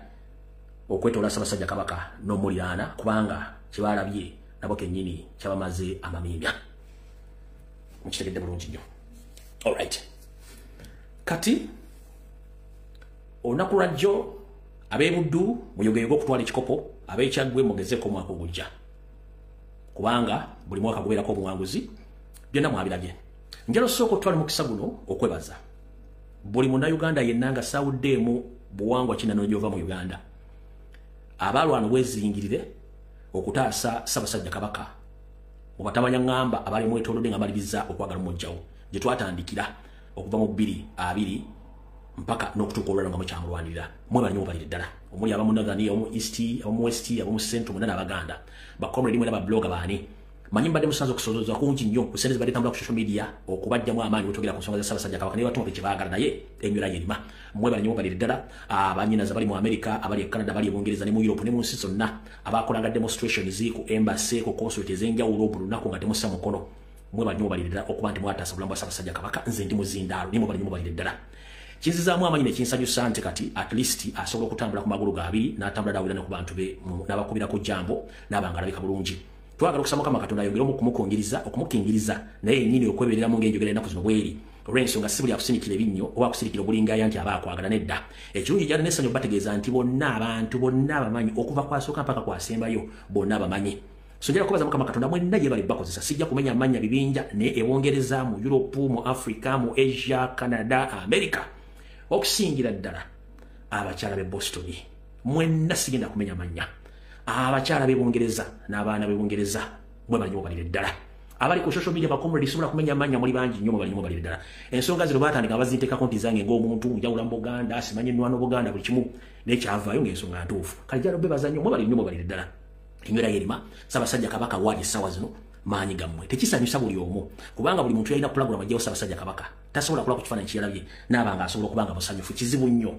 okwetoola Ssaabasajja Kabaka n'omuliraana, kubanga kye baalabye nabo kennyini kyabamaze amamiimya. Mukitegedde bulungi nnyo. Alright. Kati olunaku lwajjo ab'ebuddu muyogeyoge okutwala ekikopo, ab'ekyaggwe mugezeeko omwaka ogujja, kubanga buli mwaka gubeerako obuwanguzi, byonna mwabirabye. Njala osooka okutwala mukisa guno okwebaza buli munnayuganda yenna nga saawuddeemu buwangwa kinano gy'ova mu Uganda, abaalwana obwezingirire okutaasa Ssaabasajja Kabaka mu batamanya ŋŋamba abali mwetoolodde nga maliriza okwagala omujjawo gye twatandikira okuva mu 2020 mpaka n'okutuuka olwaliro nga mukyamulwanirira. Mwebale nnyo, mubalire ddala, omuli abamu Northern, abamu East, abamu West, abamu Central, mwena n'Abaganda, bakomrade mwena babloga baani. Manyi mbadde musanze okusoozoza kungi nnyo ku ssente zibadde tambula ku social media okubajjamu amaanyi wetwogera ku nsonga za Ssaabasajja Kabaka, naye batuma buli kye baagala, naye enywera yerima. Mwebale nnyo, mubalire ddala, abannyinaze abali mu America, abali e Canada, abali e Bungereza ne mu Europe ne mu nsi zonna, abakolanga demonstrations ku embassy, ku consulate ez'enjawulo buli lunaku nga temussa mukono. Mwebale nnyo, mubalire ddala okuba nti mwataasa obulamu bwa Ssaabasajja Kabaka. Nze ndi muzindaalo, naye mwebale nnyo, mubalire ddala. Kinzizaamu amaanyi ne kinsanyusa nti kati at least asobola okutambula ku magulu gaabiri n'atambula n'awulira ne ku bantu be, n'abakubirako jambo n'aba nga alabika bulungi. Twagala okusaba Mukama Katonda ayongere okumukingiriza naye yennyini okwebeereramu ng'enjogera ennaku zino bweri, olw'ensonga si buli akusindikira ebinnyo oba akusindikira obulingaya nti aba akwagala, nedda. Ekirungi gyali n'essanyu bategeeza nti bonna abantu bonna abamanyi okuva kwasooka mpaka kwasembayo bonna abamanyi. So njagala kubaza Mukama Katonda mwenna gye bali bakozesa, sijja kumenya amannya bibinja, naye ebongereza mu Europe, mu Africa, mu Asia, Canada, America, okusingira ddala abakyala b'e Boston mwenna sigenda kumenya mannya. Abakyala b'e Bungereza n'abaana b'e Bungereza mwebale nnyo, mubalire ddala. Abali ku social media bakomrade sobola kumenya mannya, muli bangi nnyo, mwebale nnyo, mubalire ddala. Ensonga zino baatandika bazinteekako nti zange ng'omuntu njawula mu Buganda, simanyi ennwana Buganda buli kimu, naye kyavaayo ng'ensonga ntuufu. Kale njagala obeebaza nnyo, mwebale nnyo, mubalire ddala. Enywera yerima Ssaabasajja Kabaka waali essaawa zino maanyi gammwe. Tekisanyusa buli omu, kubanga buli muntu yalina pulogulaamu ajjawo Ssaabasajja Kabaka tasobola kulaba ku kifaananyi kyeyalabye n'aba nga asobola okuba nga musanyufu. Kizibu nnyo.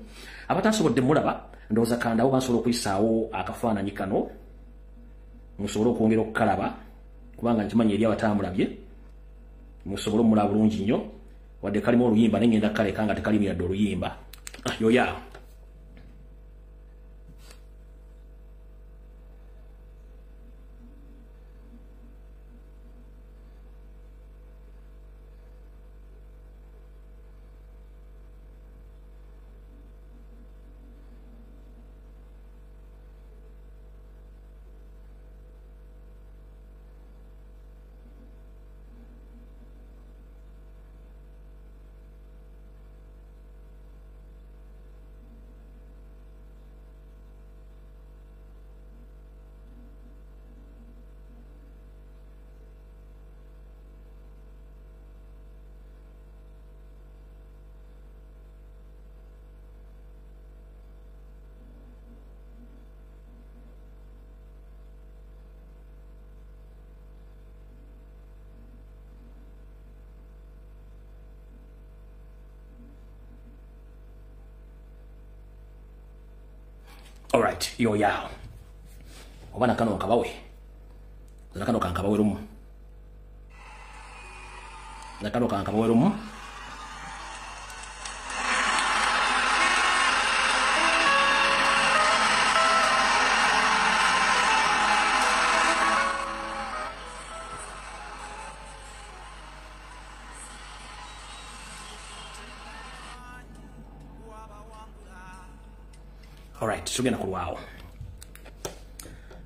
Abatasobodde mulaba ndowooza kandawo bansobola okuyisaawo akafaananyi kano musobole okwongera okukalaba, kubanga nkimanyi eri abatamulabye musobole omulaba bulungi nnyo, wadde kalimu oluyimba naye ngenda kukaleka nga tekalimu yadde oluyimba. Yoya Alright, yoyao. Oba nakano nkabawe. Nakano kankabawe lumu. Nakano kankabawe lumu. Alright, tugenda kulwawo.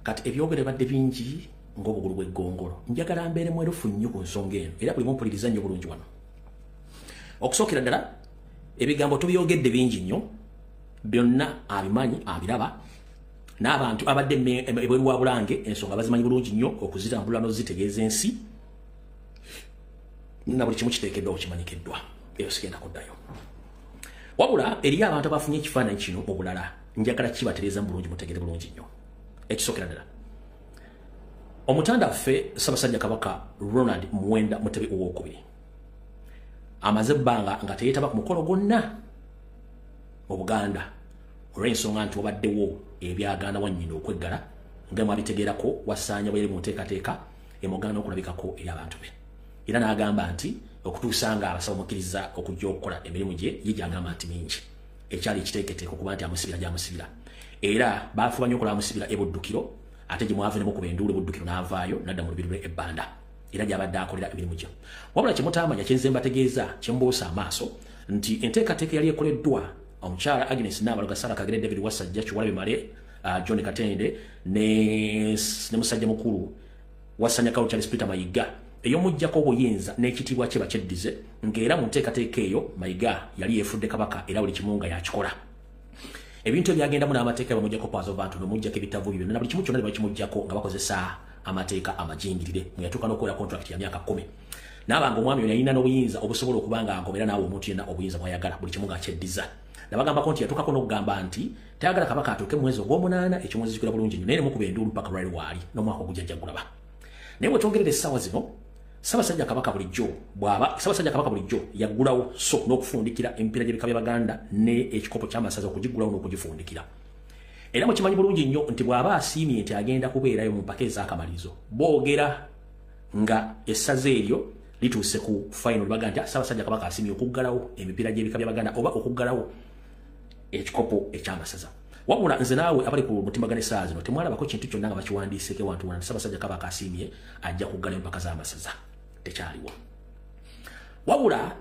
Kati ebyogere badde bingi ng'obugulu bw'eggongolo. Njagala mbeere mwerufu nnyo ku nsonga eno era buli mumpuliriza nnyo bulungi wano. Okusookera ddala ebigambo tubyogedde bingi nnyo, byonna abimanyi abiraba, N'abantu abadde ebweru wa Bulange ensonga bazimanyi bulungi nnyo okuzitambula n'ozitegeeza ensi, na buli kimu kiteekeddwa okimanyikiddwa. Eyo sigenda kuddayo. Wabula eriyo abantu abafunye ekifaananyi kino mu bulala, njagala kibatereeza mu bulungi, mutegere bulungi nnyo. Ekisookera ddala, omutanda waffe Ssaabasajja Kabaka Ronald Muwenda Mutebi Owokubiri amaze ebbanga nga teyeetaba ku mukolo gwonna mu Buganda olw'ensonga nti wabaddewo ebyagaana wannyina okweggala, nga mwabitegeerako wasaanya bwe yali mu nteekateeka emugaana okulabikako eri abantu be. Era n'agamba nti okutuusa nga abasaba mukkiriza okujja okukola emirimu gye ye gy'agamba nti mingi, ekyali ekiteeketeeka okuba nti amusibira gy'amusibira. Era baafuba nnyo okola amusibira e Buddukiro, ate gye mwava ne mukuba enduulu Buddukiro n'avaayo n'adda mu lubiri lwe ebbanda, era gy'abadde akolera emirimu gye. Wabula kye mutamanya, kye nze mbategeeza, kye mbuusa amaaso, nti enteekateeka yali ekoleddwa omukyala Agnes Nabaloga, Sarah Kagere, David Wasajja, Kiwalabye Male, John Katende ne musajja mukulu Wasanya Kawo Charles Peter Mayiga, ey'omuggyako obuyinza n'ekitiibwa kye bakyeddize, ng'era mu nteekateeka eyo Mayiga yali yeefudde kabaka era buli kimu nga yakikola. Ebintu ebyagendamu n'amateeka bamuggyako Pazovantu, bamuggyako ebitavu byonna na buli kimu kyonna ne bakimuggyako nga bakozesa amateeka amajingirire. Mwe yatuuka n'okukola contract ya myaka 10. N'abanga omwami ono yalina n'obuyinza obusobola okuba nga agobera naawe omuntu yenna obuyinza bw'ayagala, buli kimu ng'akyeddiza. Nabagambako nti yatuukako n'okugamba nti tayagala kabaka atuuke mu mwezi ogw'omunaana, ekimwezi kikula bulungi nnyo, naye ne mukuba enduulu mpaka lwali waali n'omwaka ogujja gulaba. Naye bwe twogerera essaawa zino, Ssaabasajja Kabaka bulijjo bw'aba Ssaabasajja Kabaka bulijjo yaggulawo so n'okufundikira emipiira gy'ebika by'Abaganda ne ekikopo ky'amasaza okugigulawo n'okugifundikira. Era mukimanyi bulungi nnyo nti bw'aba asiimye nti agenda kubeerayo mu mpaka ez'akamalirizo, boogera nga essaza eryo lituuse ku final, baga nti Ssaabasajja Kabaka asiimye okuggalawo emipiira gy'ebika by'Abaganda oba okuggalawo ekikopo eky'amasaza. Wabula nze naawe abali ku mutimbagano essaawa zino temwalabako kintu kyonna nga bakiwandiiseeko ewantu wonna nti Ssaabasajja Kabaka asiimye ajja kuggala empaka z'amasaza. Tekyaliwo. Wabula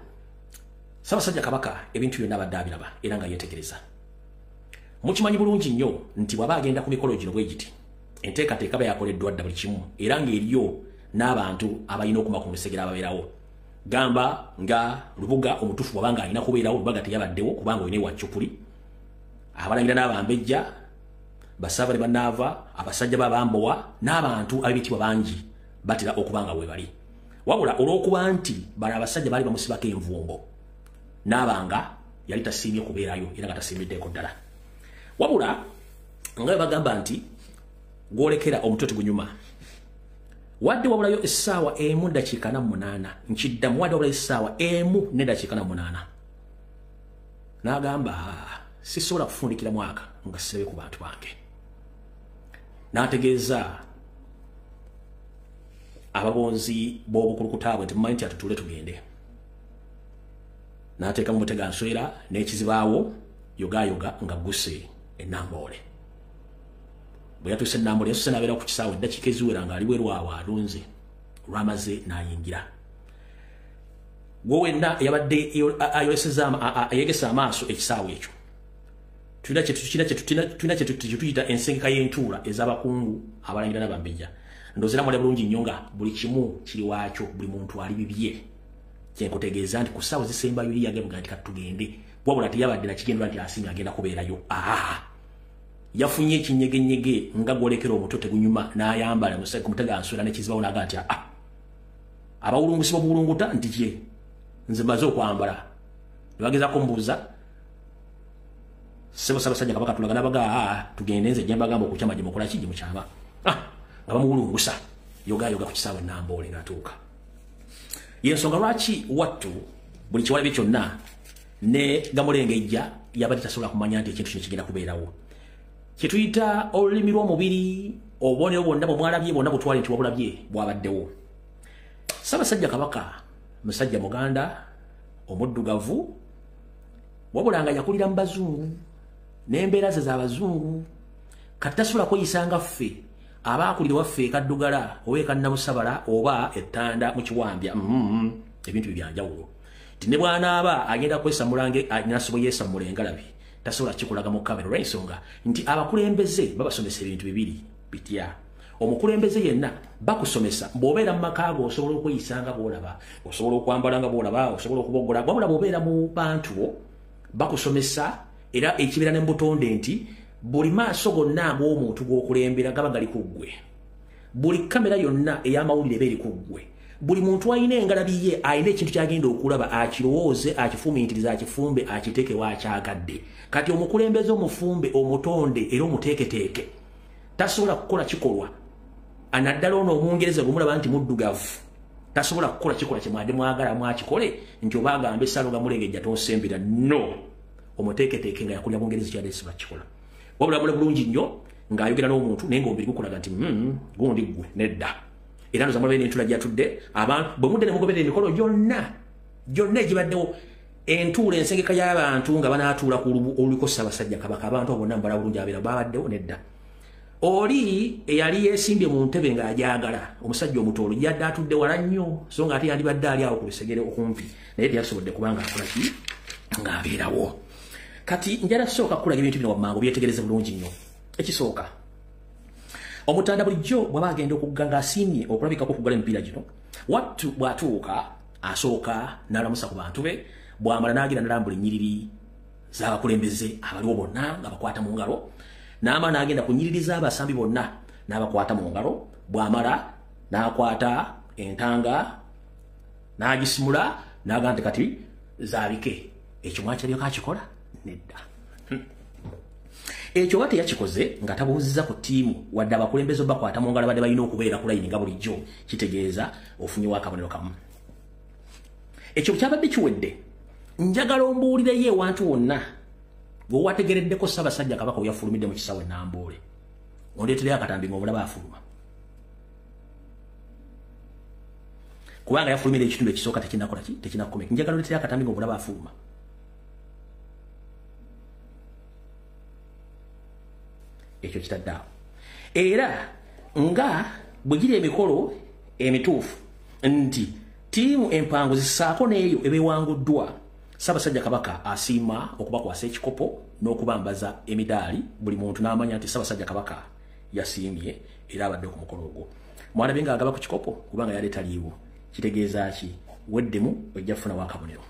Ssaabasajja Kabaka ebintu byonna abadde abiraba era nga yeetegereza. Mukimanyi bulungi nnyo nti bw'aba agenda ku mikolo gino bwe giti, enteekateeka aba yakoleddwa dda buli kimu, era ng'eriyo n'abantu abalina okuma ku lusegere ababeerawo. Gamba nga Lubuga omutuufu bw'aba nga alina kubeerawo, Lubaga teyabaddewo kubanga olina ewa Cupuli. Abalangira n'abambejja, basaabale bannaava, abasajja b'abambowa n'abantu ab'ebitiibwa bangi batera okuba nga we bali. Wabula olw'okuba nti bano abasajja baali bamusibako envumbo, n'abanga yali tasiimye kubeerayo era nga tasiimiddeeko ddala. Wabula nga bwe bagamba nti gw'olekera omutwe tegunyuma, wadde wabulayo essaawa 1:48, nkiddamu, wadde wabulayo essaawa 1:48, n'agamba sisobola kufundikira mwaka nga sirabe ku bantu bange. N'ategeeza ababonzi b'obukulukuta bwe nti mumanyi nti atutule tugende. N'ateekamu muteganswera n'ekizibaawo yogayoga nga guse e Namboole. Bwe yatuuse e Namboole, yasuse n'abeera ku kisaawe eddakiika eziwera ng'ali bweru awo alunze, olwamaze n'ayingira. Gwe wenna eyabadde ayoleseza ayegesa amaaso ekisaawe ekyo, tulina kye tuyita ensengeka y'entuula ez'abakungu abalangira n'abambejja. Ndowooza mwali bulungi nnyo nga buli kimu kiri waakyo, buli muntu ali bibye. Kyenkutegeeza nti ku ssaawa zisembayo eri yagemuga nti katugende, wabula teyabadde nakigendera nti asiimye agenda kubeerayo. Yafunye ekinyegenyege nga gw'olekera omutwe tegunyuma, n'ayambala ku muteganswera n'ekizibawo n'aga nti abawulungusi b'obuwulunguta nti kye nze mmaze okwambala. Ne bagezaako mbuuza ssebo Ssaabasajja Kabaka tulaga, n'abaga tugende, nze gye mbagamba okukyama gye mukola ki gye mukyama. Nga bamuwulungusa yogayoga ku kisaawe Namboole ng'atuuka. Yensonga lwaki wattu buli kiwalabye kyonna ne gamulengejja yabadde tasobola kumanya nti ekintu kino kigenda kubeerawo. Kye tuyita olulimi lw'omubiri, obubonero bwonna bwe mwalabye bwonna butwale nti wabulabye bwabaddewo. Ssaabasajja Kabaka musajja Muganda omuddugavu, wabula nga yakulira mu bazungu n'embeera ze z'abazungu, kati tasobola kweyisa nga ffe abaakulira waffe ekaddugala oba ekannamusabala oba ettanda mu Kiwambya. Ebintu bye byanjawulo. Nti ne bw'anaaba agenda kwesamula nasobo yeesamula engalabi, tasobola kikulaga mu kamera olw'ensonga nti abakulembeze babasomesa ebintu bibiri bitya. Omukulembeze yenna bakusomesa bw'obeera mu maka go osobola okweyisa nga bw'olaba, osobola okwambala nga bw'olaba, osobola okuboggola, wabula bw'obeera mu bantu bo bakusomesa era ekibeera ne mu butonde nti Buli maaso gonna ag'omuntu g'okulembera gaba gali ku ggwe. Buli kamera yonna ey'amawulire eba eri ku ggwe. Buli muntu alina engalabi ye, alina ekintu ky'agenda okulaba, akirowooze, akifumiitirize, akifumbe, akiteeke w'akyagadde. Kati omukulembeze omufumbe, omutonde era omuteeketeeke tasobola kukola kikolwa, anaddala ono Omungereza gwemulaba nti muddugavu, tasobola kukola kikolwa kyemwadde mwagala mwakikole nti oba agambe Saloga Mulengejja tonsembera. No, omuteeketeeke nga yakulya Bungereza kyadde siba kikola. Wabula bula bulungi nnyo ng'ayogera n'omuntu naye ng'omubiri gukulaga nti gundi ggwe nedda. Era ndoza mulabe n'entula gyatudde abantu bwe mudde ne mugoberera emikolo gyonna gyonna egibaddewo, entuula ensengeka y'abantu nga banaatuula ku oluliko Ssaabasajja Kabaka, abantu bonna mbala bulungi abeera babaddewo nedda. Oli eyali yeesimbye mu ntebe ng'agyagala, omusajja omutoolo, yadde atudde wala nnyo, so nga ate yandibadde ali awo ku lusegere okumpi, naye teyasobodde kubanga akola ki ng'abeerawo. Kati njala sooka kukulaga ebintu bino wammanga obyetegereze bulungi nnyo. Ekisooka, Omutanda bulijjo bw'aba agenda okugga ng'asiimye okulabikako okuggala emipiira gino, wattu bw'atuuka asooka n'alamusa ku bantu be, bw'amala n'agira n'alambula ennyiriri z'abakulembeze abaliwo bonna nga bakwata mu ngalo, n'amala n'agenda ku nnyiriri z'abasambi bonna n'abakwata mu ngalo, bw'amala n'akwata entanga n'agisimula n'agamba nti kati zaabike. Ekyo mwakyalyoka akikola? Nedda. Ekyo oba teyakikoze nga tabuuzizza ku ttiimu wadde abakulembeze bakwata mu ngalo badde balina okubeera ku layini nga bulijjo, kitegeeza ofunyewo akabonero kamu. Ekyo kyabadde kiwedde, njagala ombuulireyo ewantu wonna gwewategereddeko Ssaabasajja Kabaka we yafulumidde mu kisaawe Namboole, ondeetereyo akatambi ng'omulaba afuluma, kubanga yafulumira ekitundu ekisooka tekinnakola ki, tekinnakomeka. Njagala ondeetereyo akatambi ng'omulaba afuluma. Ekyo kitadde awo. Era nga bwe giri emikolo emituufu nti ttiimu empanguzi ssaako n'eyo eba ewanguddwa, Ssaabasajja Kabaka asiima okubakwasa ekikopo n'okubambaza emidaali, buli muntu n'amanya nti Ssaabasajja Kabaka yasiimye era abadde ku mukolo ogwo. Mwalabye ng'agaba ku kikopo kubanga yali taliiwo. Kitegeeza ki? Weddemu ojja kufunawo akabonero.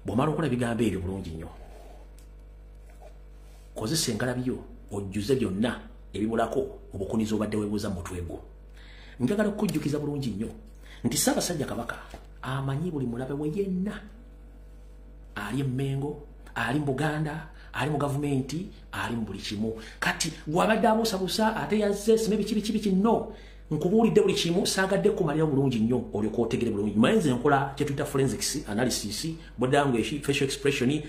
Bw'omala okola ebigambo ebyo bulungi nnyo, kozesa engalabi yo ojjuze byonna ebibulako obukunizo obadde weebuuza mu mutwe gwo. Njagala okukujjukiza bulungi nnyo nti Ssaabasajja Kabaka amanyi buli mulabe we yenna ali e Mmengo, ali mu Buganda, ali mu gavumenti, ali mu buli kimu. Kati gw'abadde abuusabuusa ate yazze sime biki biki biki, no, nkubuulidde buli kimu, saagadde kumalira bulungi nnyo olyoka otegere bulungi. Manyi nze nkola kye tuyita forensics analysis, body language, facial expression,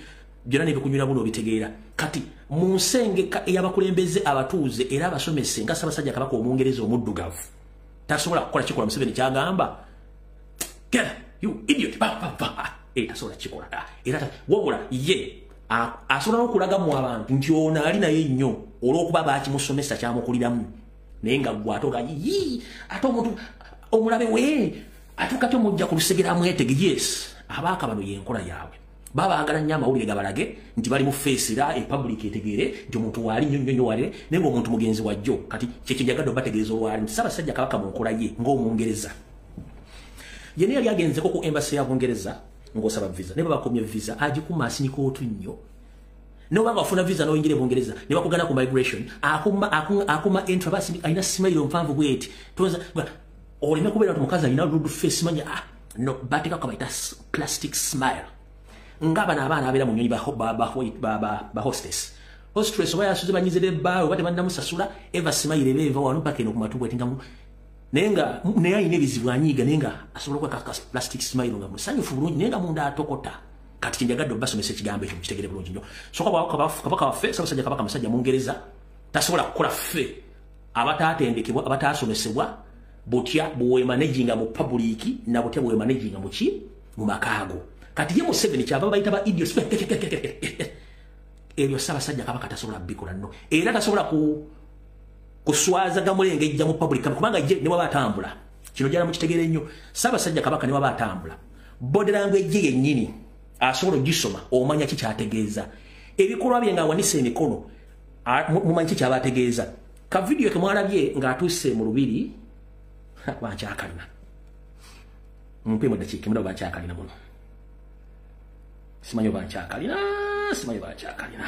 byonna nebikunyura buno obitegeera. Kati mu nsengeka ey'abakulembeze abatuuze era abasomese nga Ssaabasajja Kabaka Omungereza omuddugavu tasobola kukola kikola Museveni ky'agamba, get you idiot, ba ba ba, tasobola kikola. Era wabula ye asobola n'okulaga mu abantu nti ono ali naye nnyo olw'okuba baakimusomesa kyamukuliramu, naye nga ggwe ate oga yii, ate omuntu omulabe we atuuka ty omujja ku lusegere amwetege. Yes, abaaka bano y'enkola yaabwe. Babaagala nnyo amawulire gabalage nti bali mu feesi era epublic etegeere nti omuntu waali nnyo nnyo nnyo walire, naye ng'omuntu mugenzi wajjo. Kati kyekyo njagadde obategeeza olwali nti Ssaabasajja Kabaka mu nkola ye ng'Omungereza ye naye yali agenzeko ku embassy ya Bungereza ng'osaba visa, naye babakomye visa agikuma asinika otunnyo. N'obanga wafuna visa n'oyingira e Bungereza ne bakugana ku migration, akuma entry basi alina smile mpanvu bweti tonza oleme kubeera nti omukazi alina rude face manya, no, bateekako bayita plastic smile. Nga bano abaana abeera mu nnyonyi ba hostess oba yasuze banyize ebbaawe oba tebannamusasula, eva smile eba eva wano paka eno ku matu bweti nga naye nga naye alina ebizibu anyiiga, naye nga asobola okukweka ka plastic smile nga musanyufu bulungi, naye nga munda atokota. Kati kyenjagadde obbasomesa ekigambo ekyo mukitegere bulungi nnyo. So Kabaka waffe Ssaabasajja Kabaka musajja Mungereza tasobola kukola ffe abataatendekebwa abataasomesebwa butya bwemanaginga mu public na butya bwemanaginga mu ki mu makaago. Kati ye Museveni kyava bayita ba idiots ebyo Ssaabasajja Kabaka tasobola bikola nno, era tasobola kuswaza gamulengejja mu public kubanga ye ne waba atambula. Kino jala mukitegeere nnyo, Ssaabasajja Kabaka ne waba atambula body language ye yennyini asobola ogisoma omanya ki kyategeeza. Ebikolwa bye ng'awanise emikono mumanyi ki kyabategeeza. Ka video ke mwalabye ng'atuuse mu lubiri bankyakalina, mpe mu ddakiika emu bankyakalina muno, simanyi oba nkyakalina, simanyi oba nkyakalina.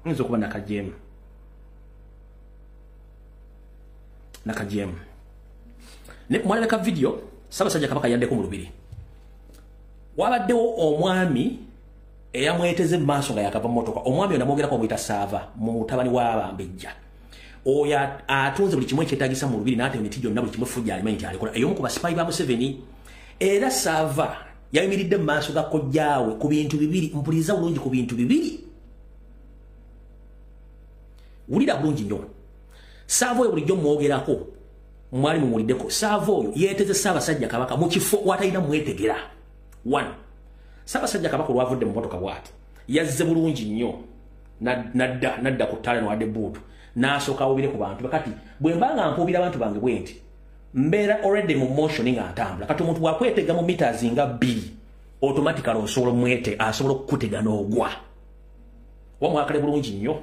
Nyinza okuba nakajeemu. Nakajeemu. Ne mwalabeka video, Ssaabasajja Kabaka yaddeko mu lubiri. Wabaddewo omwami eyamweteze mu maaso nga yakava mu mmotoka. Omwami ono amwogerako amuyita Saava, mutabani w'Abambejja. Oyo atunze buli kimu ekyetaagisa mu lubiri n'ate emiti gyonna buli kimu effujjo alimanyi nti alikola. Ey'omu ku basipayi ba Museveni. Era Saava yayimiridde mu maaso ga kojjaawe ku bintu bibiri. Mpuliriza bulungi ku bintu bibiri. Wulira bulungi nnyo. Saava oyo bulijjo mwogerako, mwali mumuwuliddeko. Saava oyo yeeteze Ssaabasajja Kabaka mu kifo w'atalina mwetegera. One, Ssaabasajja Kabaka olwavudde mu mmotoka bw'ati yazze bulungi nnyo nadda ku ttaala n'wadde bbuutu n'asooka awubire ku bantu. Kati bwe mba nga mpuubira abantu bange bwe nti mbeera already mu motion nga ntambula. Kati omuntu bw'akwetega mu meters nga 2 automatically osobola omwete, asobola okukutega n'ogwa. Wamwakale bulungi nnyo.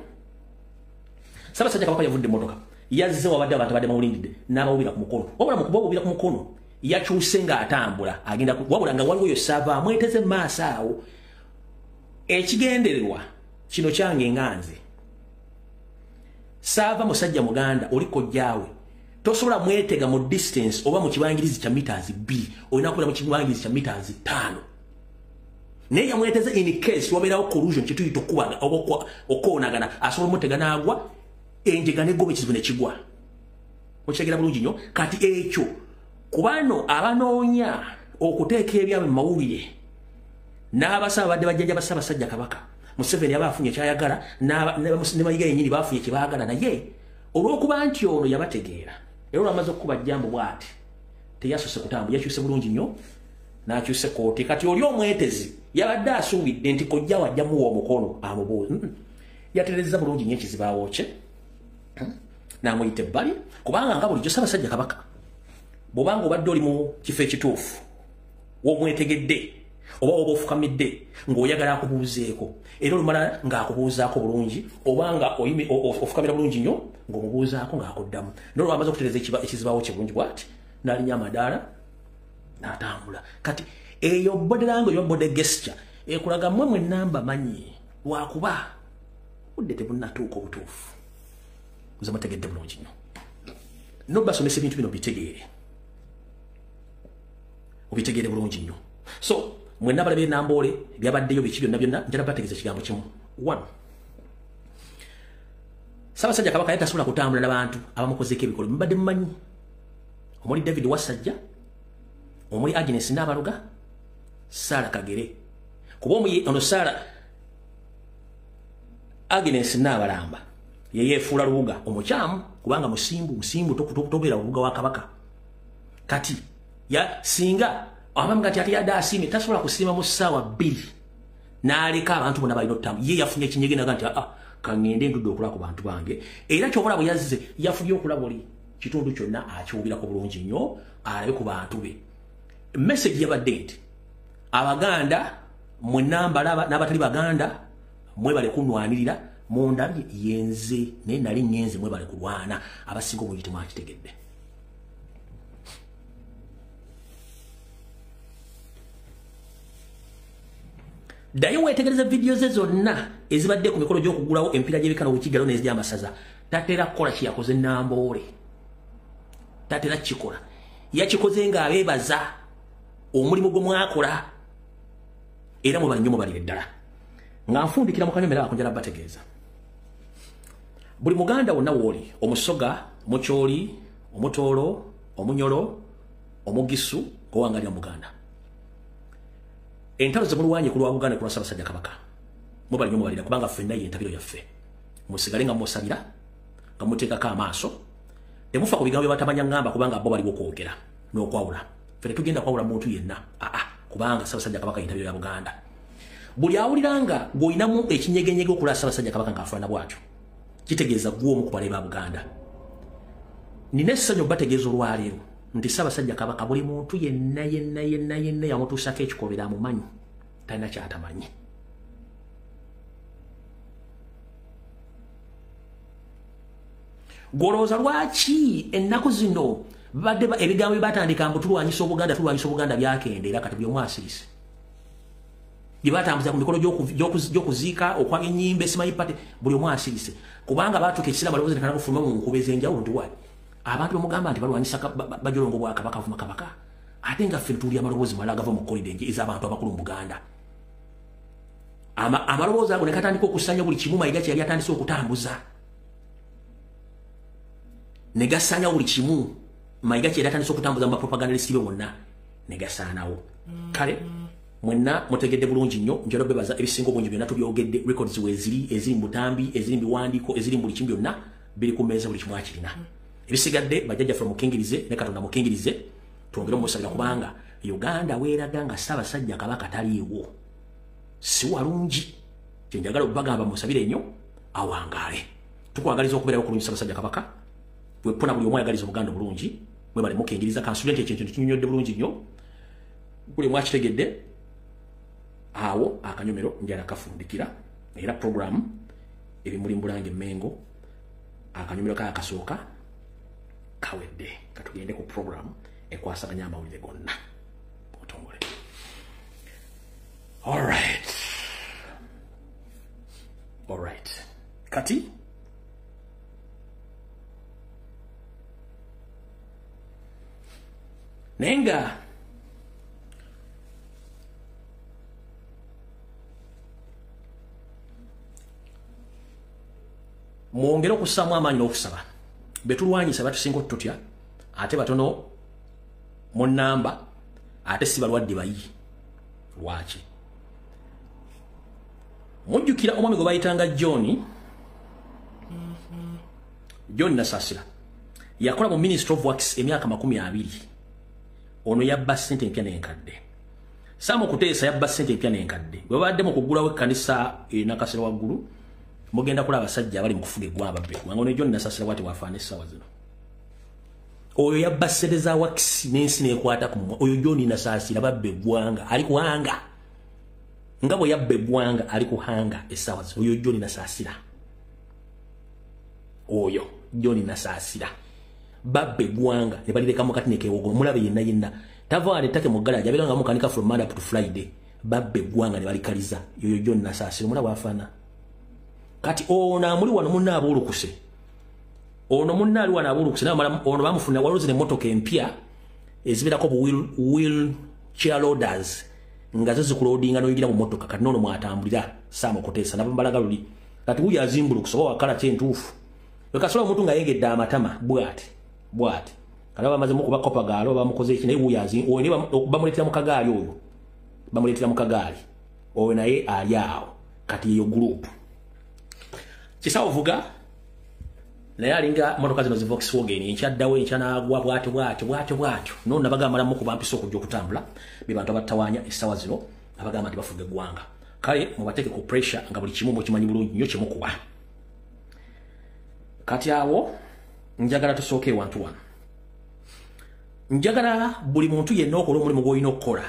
Ssaabasajja Kabaka yavudde mu mmotoka, yazze wabadde abantu abadde bamulindidde n'abawubira ku mukono. Wabula mu kubawubira ku mukono yakyuse ng'atambula agenda, wabula nga waliwo oyo Saava amweteze mu maaso awo. Ekigendererwa kino kyange nga nze Saava musajja Muganda oli kojjaawe, tosobola mwetega mu distance oba mu kibangirizi kya meters 2, olina kubeera mu kibangirizi kya meters 5. Naye yamweteze in case wabeerawo collusion, kyetuyita okubaga oba okoonagana, asobola omutega n'agwa enjega n'eggoba ekizibu ne kigwa. Okitegera bulungi nnyo. Kati ekyo ku bano abanoonya okuteeka ebyabwe mu mawulire n'abasaba badde bajjajja Ssaabasajja Kabaka, Museveni aba afunye ky'ayagala, ne Mayiga yennyini baafunye kye baagala, naye olw'okuba nti ono yabategeera era olwamaze okukuba jjambo bw'ati teyasoose kutambula, yakyuse bulungi nnyo n'akyuse kooti. Kati oli omwetezi yabadde asuubidde nti kojja wajja muwa omukono amubuuze. Yatereezza bulungi nnyo ekizibaawo kye n'amuyita ebbali, kubanga nga bulijjo Ssaabasajja Kabaka bw'obanga obadde oli mu kifo ekituufu w'omwetegedde oba oba ofukamidde ng'oyagala akubuuzeeko, era olumala ng'akubuuzaako bulungi oba nga ofukamira bulungi nnyo ng'omubuuzaako ng'akuddamu. N'olwamaze okutereeza ekizibaawo kye bulungi bw'ati n'alinnya amadaala n'atambula. Kati eyo body language oba body gesture ekulaga mmwe mwenna mbamanyi, lwakuba budde tebunnatuuka obutuufu. Nze mutegedde bulungi nnyo. Nobasomesa ebintu bino bitegeere, obitegeere bulungi nnyo. So mwenna balabye Namboole byabaddeyo biki byonna byonna, njala bategeeza ekigambo kimu. One, Ssaabasajja Kabaka yali tasobola kutambula n'abantu abamukozeeko ebikolwa. Mubadde mumanyi omuli David Wasajja, omuli Agnes Naabaluga, Sarah Kagere. Kuba ono Sarah Agnes Naabalamba ye yeefuula Lubuga omukyamu, kubanga musimbu tobeera Lubuga wa Kabaka. Kati ya singa abamu kati ate yadde asiimye, tasobola kusiima mu ssaawa 2 n'aleka abantu bonna balina ottamu. Ye yafunye ekinyege naga nti aa kaŋŋende ndudde okulaba ku bantu bange. Era ky'okola bwe yazze yafubye okulaba oli kitundu kyonna akiwubirako bulungi nnyo alabe ku bantu be. Message yabadde nti Abaganda mwenna mbalaba n'abatali Baganda mwebale kunwanirira, mundabye yenze naye nali ngenze mwebale kulwana. Abasinga obungi temwakitegedde. Ddayo weetegereze vidiyo ze zonna ezibadde ku mikolo gy'okugulawo emipiira gy'ebika n'obukiggalo n'ez'amasaza. Tatera kukola kye yakoze Namboole, tatera kukikola. Yakikoze ng'abeebaza omulimu gwe mwakola, era mwebale nnyo, mwebalire ddala. Nga nfundikira mu kanyomero ako njala bategeeza buli Muganda wonna w'oli, Omusoga, Omukyoli, Omutoolo, Omunyolo, Omugisu, ng'owangalira Muganda, entalo ze mulwanye ku lwa Buganda ku lwa Ssaabasajja Kabaka mwebale nnyo, mwebalira, kubanga ffenna ye entabiro yaffe. Musigale nga musabira, nga muteekako amaaso, temufa ku bigambo bye batamanya ŋŋamba, kubanga bo baliwo okwogera n'okwawula. Ffe tetugenda kwawula muntu yenna, aa, kubanga Ssaabasajja Kabaka ye entabiro ya Buganda. Buli awulira nga gw'olinamu ekinyegenyege okulaba Ssaabasajja Kabaka ng'afaanana bw'atyo, kitegeeza ggwe omu ku balabe ba Buganda. Nina essanyu bategeeza olwaleero nti Ssaabasajja Kabaka buli muntu yenna yenna yenna yenna yamutuusako ekikolobero amumanyi, talina ky'atamanyi. Gw'olowooza lwaki ennaku zino babadde ebigambo bye batandika mbu tulwanyisa Obuganda, tulwanyisa Obuganda byakendeera, kati buli omu asirise. Bye batambuza ku mikolo gy'okuziika, okwanga ennyimba, esimanyi pate, buli omu asirise. Kubanga baatuuka ekiseera amaloboozi ne kanakufuluma mu nkuba ez'enjawulo nti wayi. Abantu bamugamba nti balwanyisa bajolongo bwa Kabaka, bavuma Kabaka. Ate nga ffe tuwulira amaloboozi malala agava mu kkolero ez'abantu abakulu mu Buganda. Amaloboozi ago ne katandika okusanya buli kimu Mayiga kye yali atandise okutambuza. Ne gasanya buli kimu Mayiga kye yali atandise okutambuza mu bapropagandist be bonna ne gasaanawo. Kale mwenna mutegedde bulungi nnyo, njala bebaza ebisinga obungi byonna tubyogedde, records weeziri, eziri mu butambi, eziri mu biwandiiko, eziri mu buli kimu byonna biri ku mmeeza, buli kimu akirina. Ebisigadde bajjajjaffe mukingirize ne Katonda mukingirize, twongere omusabira kubanga Uganda weeraga nga Ssaabasajja Kabaka taliiwo. Si walungi. Kye njagala okubagamba musabire nnyo awangaale. Tukwagaliza okubeerawo okulungi Ssaabasajja Kabaka. Wepona buli omu ayagaliza Obuganda obulungi, mwebale mukingiriza kansubire nti ekintu kinyonnyodde bulungi nnyo. Buli omu akitegedde. Awo akanyomero njala kafundikira era program ebimuli mbulange Mengo akanyomero ka akasooka kawedde. Katugende ku program ekwasaganya amawulire gonna otongole. All right. All right. Kati nenga mwongere okussaamu amaanyi n'okusaba. Betulwanyisa batusinga otutya, ate batono mu nnamba, ate si balwadde bayi. Lwaki? Mujjukira omwami gwe bayitanga John Nasasira. Yakola mu Ministry of Works emyaka 20. Ono yabba ssente empya n'enkadde. Sam Okuteesa yabba ssente empya n'enkadde. Bwe babadde mu kuggulawo ekkanisa e Nakasero waggulu, mugenda kulaba abasajja abali mu kufuga eggwanga babbe. Kubanga ono John Nasasira bw'ati bw'afaana essaawa zino. Oyo yabba ssente za wakisi n'ensi n'ekwata ku mumwa. Oyo John Nasasira babba eggwanga, ali kuhanga. Nga bwe yabba eggwanga ali kuhanga essaawa zino. Oyo John Nasasira. Oyo John Nasasira. Babba eggwanga ne balireka mu kati ne keewogoma. Mulabe yenna yenna. Tava wano ettake mu galaji, abeera nga mukanika from Monday up to Friday. Babba eggwanga ne balikaliza. Oyo John Nasasira omulaba afaana. Kati ono amuli wano munna abuulukuse. Ono munna ali wano abuulukuse. Ono bamufuna waliwo zino emmotoka empya ezibeerako bu wheelchair loaders nga zo zikuloadinga n'oyingira mu mmotoka. Kati n'ono mwatambulira Sam Okuteesa nabambalaga luli. Kati wuyo azimbulukuse oba wakala ki entuufu. Wekasobola omuntu nga yengedde amatama bw'ati bw'ati. Kati bamaze mukuba kopa gaalo bamukoze eki naye wuyo bamuleetera mu kagaali oyo. Bamuleetera mu kagaali. Oyo naye ali awo. Kati eyo group. Kisawo vuga naye alinga motoka zino zi Volkswagen enkyaddawo enkya n'agwa bw'atyo bw'atyo bw'atyo bw'atyo. Nono nabagamba malamu kubampisa okujja okutambula be bantu abattawaanya essaawa zino abagamba nti bafuga eggwanga. Kale mubateeke ku pressure nga buli kimu mukimanyi bulungi nnyo kye mukuba. Kati awo njagala tusooke ewantu wano. Njagala buli muntu yenna okola omulimu gw'olina okukola.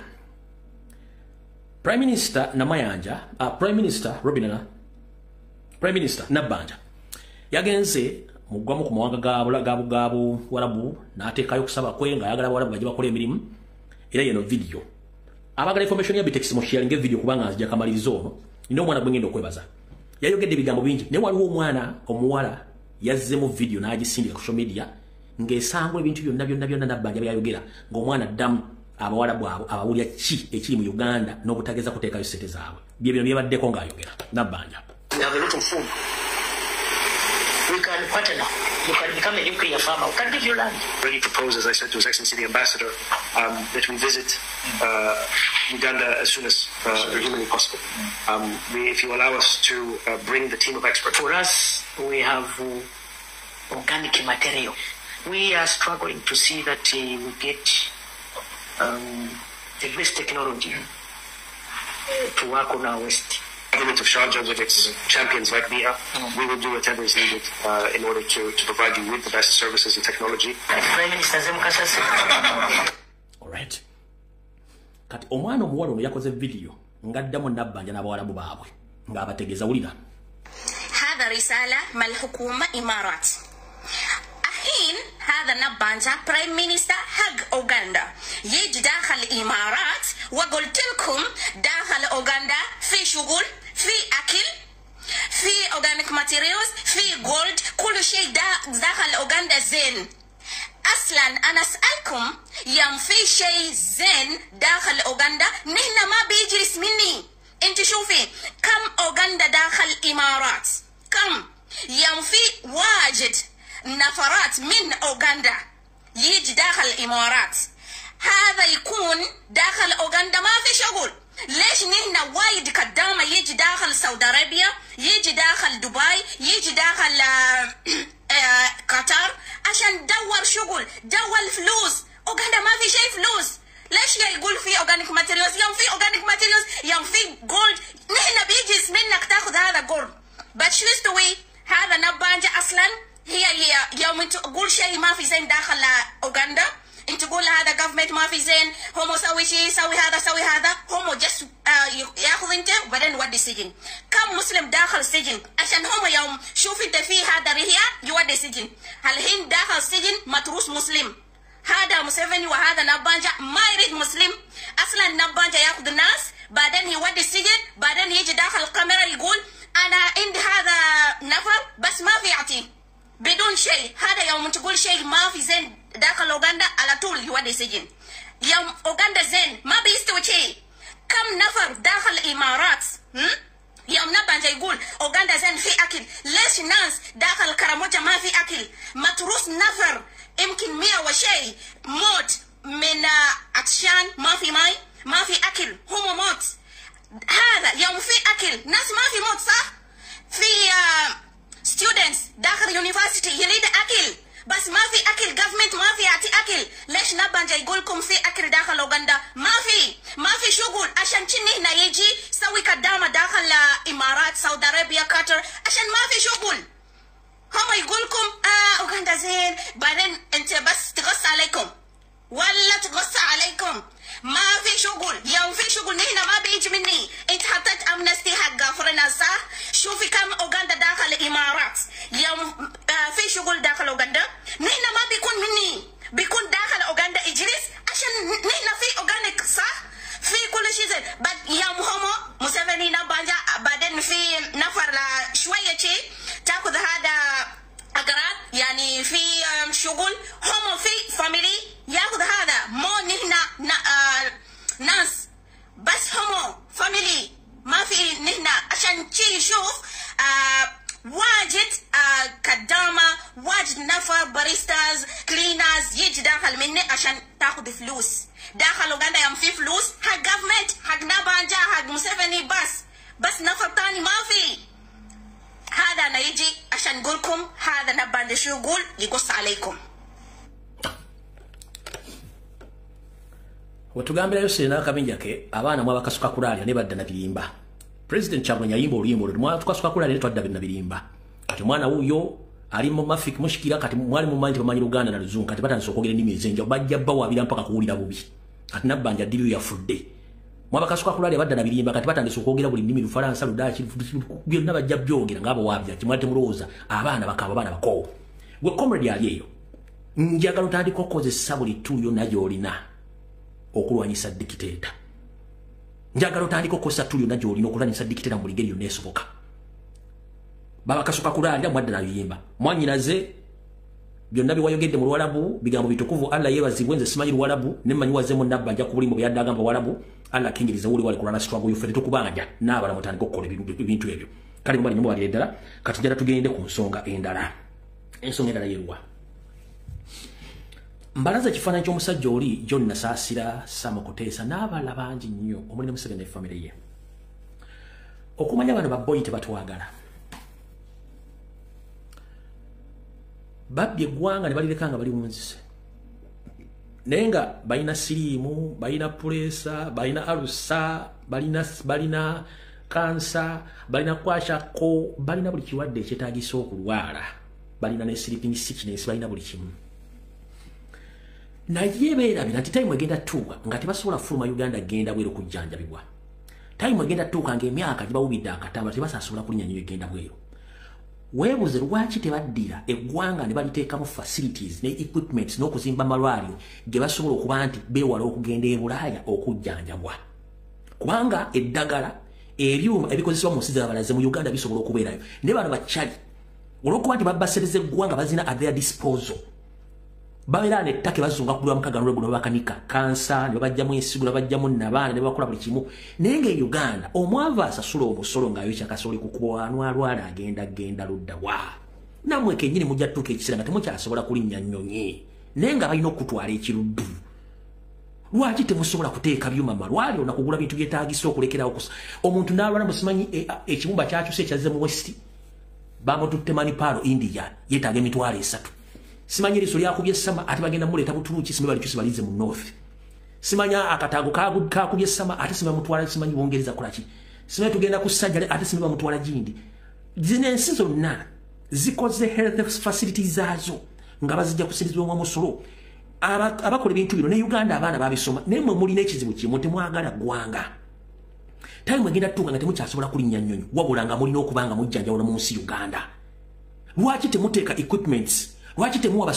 Prime Minister Namayanja, Prime Minister Robinah, Prime Minister Nabbanja yagenze mugwamu ku mawanga ga Buwarabu n'ateekayo okusaba kwe ng'ayagala Abawarabu bajje bakola emirimu. Era yeno video. Abagala information ya Bitex mu sharing video kubanga nzija kamalirizo ono. Nina omwana gwe ngenda okwebaza. Yayogedde ebigambo bingi naye waliwo omwana omuwala yazze mu video n'agisindika ku social media ng'esangula ebintu byonna byonna byonna Nabbanja byayogera ng'omwana addamu Abawarabu abo abawulira ki ekiri mu Uganda n'obutageza kuteekayo ssente zaabwe. Bye bino byebaddeko ng'ayogera Nabbanja. We have a lot of food. We can partner. You can become a nuclear farmer. We can give you land. Really propose, as I said to His Excellency the Ambassador, that we visit Uganda as soon as humanly possible. If you allow us to bring the team of experts. For us, we have organic material. We are struggling to see that we get the best technology to work on our waste. Government of Sharjah with its champions like Mia, we will do whatever is needed in order to provide you with the best services and technology. Prime Minister Zemukasase. All right. Kati omwana omuwala ono yakoze video ngaddamu Nabbanja n'abawarabu baabwe ng'abategeeza wulira. هذا رسالة من الحكومة إمارات. الحين هذا نبانجا prime minister حق أوغندا يجي داخل الإمارات، وقلت لكم داخل أوغندا في شغل، في أكل، في organic materials، في gold، كل شيء داخل أوغندا زين. أصلا أنا أسألكم يوم في شيء زين داخل أوغندا نحن ما بيجلس مني. انت شوفي كم أوغندا داخل الإمارات، كم يوم في واجد نفرات من أوغندا يجي داخل الإمارات، هذا يكون داخل أوغندا ما في شغل. ليش نحن وايد قدامه يجي داخل سعودي عربيا، يجي داخل دبي، يجي داخل قطر عشان دور شغل، دور فلوس. أوغندا ما في شيء فلوس. ليش يقول في organic materials؟ يوم في organic materials، يوم في gold، نحن بيجي منك تاخذ هذا gold. بس شو يستوي؟ هذا نبانجا اصلا هي يوم انت تقول شيء ما في زين داخل اوغندا، انت تقول هذا government ما في زين، هم سوي شيء، سوي هذا سوي هذا، هم just ياخذ انت وبعدين يودي سجن. كم مسلم داخل سجن عشان هم يوم شوف انت في هذا رهيا يودي سجن. الحين داخل سجن متروس مسلم، هذا مسيفني وهذا نبانجا ما يريد مسلم اصلا. نبانجا ياخذ الناس بعدين يودي السجن، بعدين يجي داخل الكاميرا يقول انا عندي هذا نفر بس ما في يعطيه بدون شيء. هذا يوم تقول شيء ما في زين داخل اوغندا على طول يودي سجن. يوم اوغندا زين ما بيستوي شيء. كم نفر داخل الامارات؟ يوم نبانجا يقول اوغندا زين في اكل، ليش ناس داخل كراموجا ما في اكل؟ متروس نفر يمكن 100 وشيء موت من عطشان، ما في ماي، ما في اكل، هم موت. هذا يوم في اكل ناس ما في موت، صح؟ في students داخل university يريد اكل بس ما في اكل، government ما في يعطي اكل. ليش نبانجا يقولكم في اكل داخل اوغندا؟ ما في شغل. عشان كني هنا يجي سوي كدامه داخل الامارات، سعودي عربيا، قطر، عشان ما في شغل. هم يقولكم اوغندا زين، بعدين انت بس تغص عليكم ولا تغص عليكم. ما في شغل. يوم في شغل نحن ما بيجي مني. انت حطيت amnesty حق foreigners، صح؟ شوفي كم اوغندا داخل الامارات. يوم في شغل داخل اوغندا نحن ما بيكون مني، بيكون داخل اوغندا اجلس عشان نحن في organic، صح؟ في كل شيء زين. بعد يوم هم مسيفني نبانجا بعدين في نفر شويه شيء تاخذ هذا اغراض، يعني في شغل هم في family ياخذ هذا، مو نحن ناس بس هم family ما في نحن. عشان شي يشوف واجد كدامة، واجد نفر baristas، cleaners يجي داخل مني عشان تاخذ فلوس. داخل اوغندا يوم في فلوس حق government، حق نبانجا، حق مسيفني بس نفر تاني ما في. هذا انا يجي عشان نقولكم هذا نبانجا شو يقول، يقص عليكم. Wetugambirayo sirina akabinja ke abaana mwabakasuka kulaalya ne badda na birimba. President Kyagulanyi yayimba oluyimba olwo mwatukasuka kulaalya ne twadda na birimba. Kati omwana wuuyo ali mu mafiki mushikira, kati mwali mumanyi bamanyi Luganda na Luzungu, kati batandise okwogera ennimi ez'enjawulo, bajja bawaabira mpaka kuwulira bubi. Kati Nabbanja ddiru yafudde. Mwabakasuka kulaalya badda na birimba, kati batandise okwogera buli nnimi, Lufalansa, Ludaaki, byonna bajja byogera ng'abawaabira. Kati mwali temulowooza abaana bakaaba, abaana bakoowu. Gwe comrade ali eyo, njagala otandika okukozesa buli ttuuyo yonna gy'olina okulwanyisa dictator. Njagala otandika okukozesa ttuuyo yonna gy'olina okulwanyisa dictator mu buli ngeri yonna esoboka. Babakasuka kulaalira mwadda na biyimba. Mwannyinaze byonna biwayogedde mu Luwarabu bigambo bitukuvu, Allah yeebazibwe, nze simanyi Luwarabu ne mmanyi wazeemu Nabbanja ku bulimbo bwe yadde agamba Warabu. Allah akingirize wuli wali kulwana struggle yaffe tetukubanja n'abalala mutandike okukola ebintu ebyo. Kale mubali mubalire ddala. Kati njagala tugende ku nsonga endala. Ensonga endala yeruwa? Mbalaza ekifaananyi ky'omusajja oli John Nasaasira, Sam Kutesa n'abalala bangi nnyo omuli ne Museveni ne famire ye. Okumanya bano babboyi tebatwagala. Babbye eggwanga ne balireka nga baliwunzise. Naye nga balina siriimu, balina puleesa, balina alusa, balina kansa, balina kwashako, balina buli kirwadde ekyetaagisa okulwala, balina ne sleeping sickness, balina buli kimu. Naye beerabira nti time egenda tuuka nga tebasobola kufuluma Uganda genda bweru kujjanjabibwa. Time egenda tuuka ng'emyaka gibawubidde akatamba tebasasobola kulinnya nnyo egenda bweru. Weebuze lwaki tebaddira eggwanga ne baliteekamu facilities ne equipments n'okuzimba amalwaliro ge basobola okuba nti beewala okugenda e Bulaaya okujjanjabwa. Kubanga eddagala ebyuma ebikozesebwa mu nsi z'abalaze mu Uganda bisobola okubeerayo. Naye bano bakyali olw'okuba nti babasereza eggwanga bazina at their disposal. Babeera n'ettaka bazunga ku lwa mukaga n'olwegulo bakanika kansa ne babajjamu ensigo ne babajjamu nabaana ne bakola buli kimu. Naye nga e Uganda omwavu asasula omusolo ng'ayokya kasooli ku kkubo anwalwala agenda genda ludda wa. Nammwe kennyini mujja tutuuka ekiseera nga temukyasobola kulinnya nnyonyi naye nga balina okutwala ekiruddu. Lwaki temusobola kuteeka byuma malwaliro na kugula bintu byetaagisa okulekerawo omuntu n'alwala musimanyi ekibumba kyakyuse ekyazze mu West bamututte Manipal India yeetaaga 300,000. Simanyi eriiso lyakubye essama ate bagenda muleeta Buturuuki simanyi balikyuse balize mu North. Simanya akataago kakubye essama ate simanyi bamutwala simanyi Bungereza kolaki. Simanyi tugenda ku sajjale ate simanyi bamutwala gindi. Zino ensi zonna zikoze health facilities zaazo nga bazijja kusirizibwa omusolo. Abakola ebintu bino ne Uganda abaana babisoma naye mmwe mulina ekizibu kimu temwagala ggwanga. Time egenda tutuuka nga temukyasobola kulinnya nnyonyi wabula nga mulina okuba nga mujjanjabula mu nsi Uganda. Lwaki temuteeka equipments? Lwaki temuwa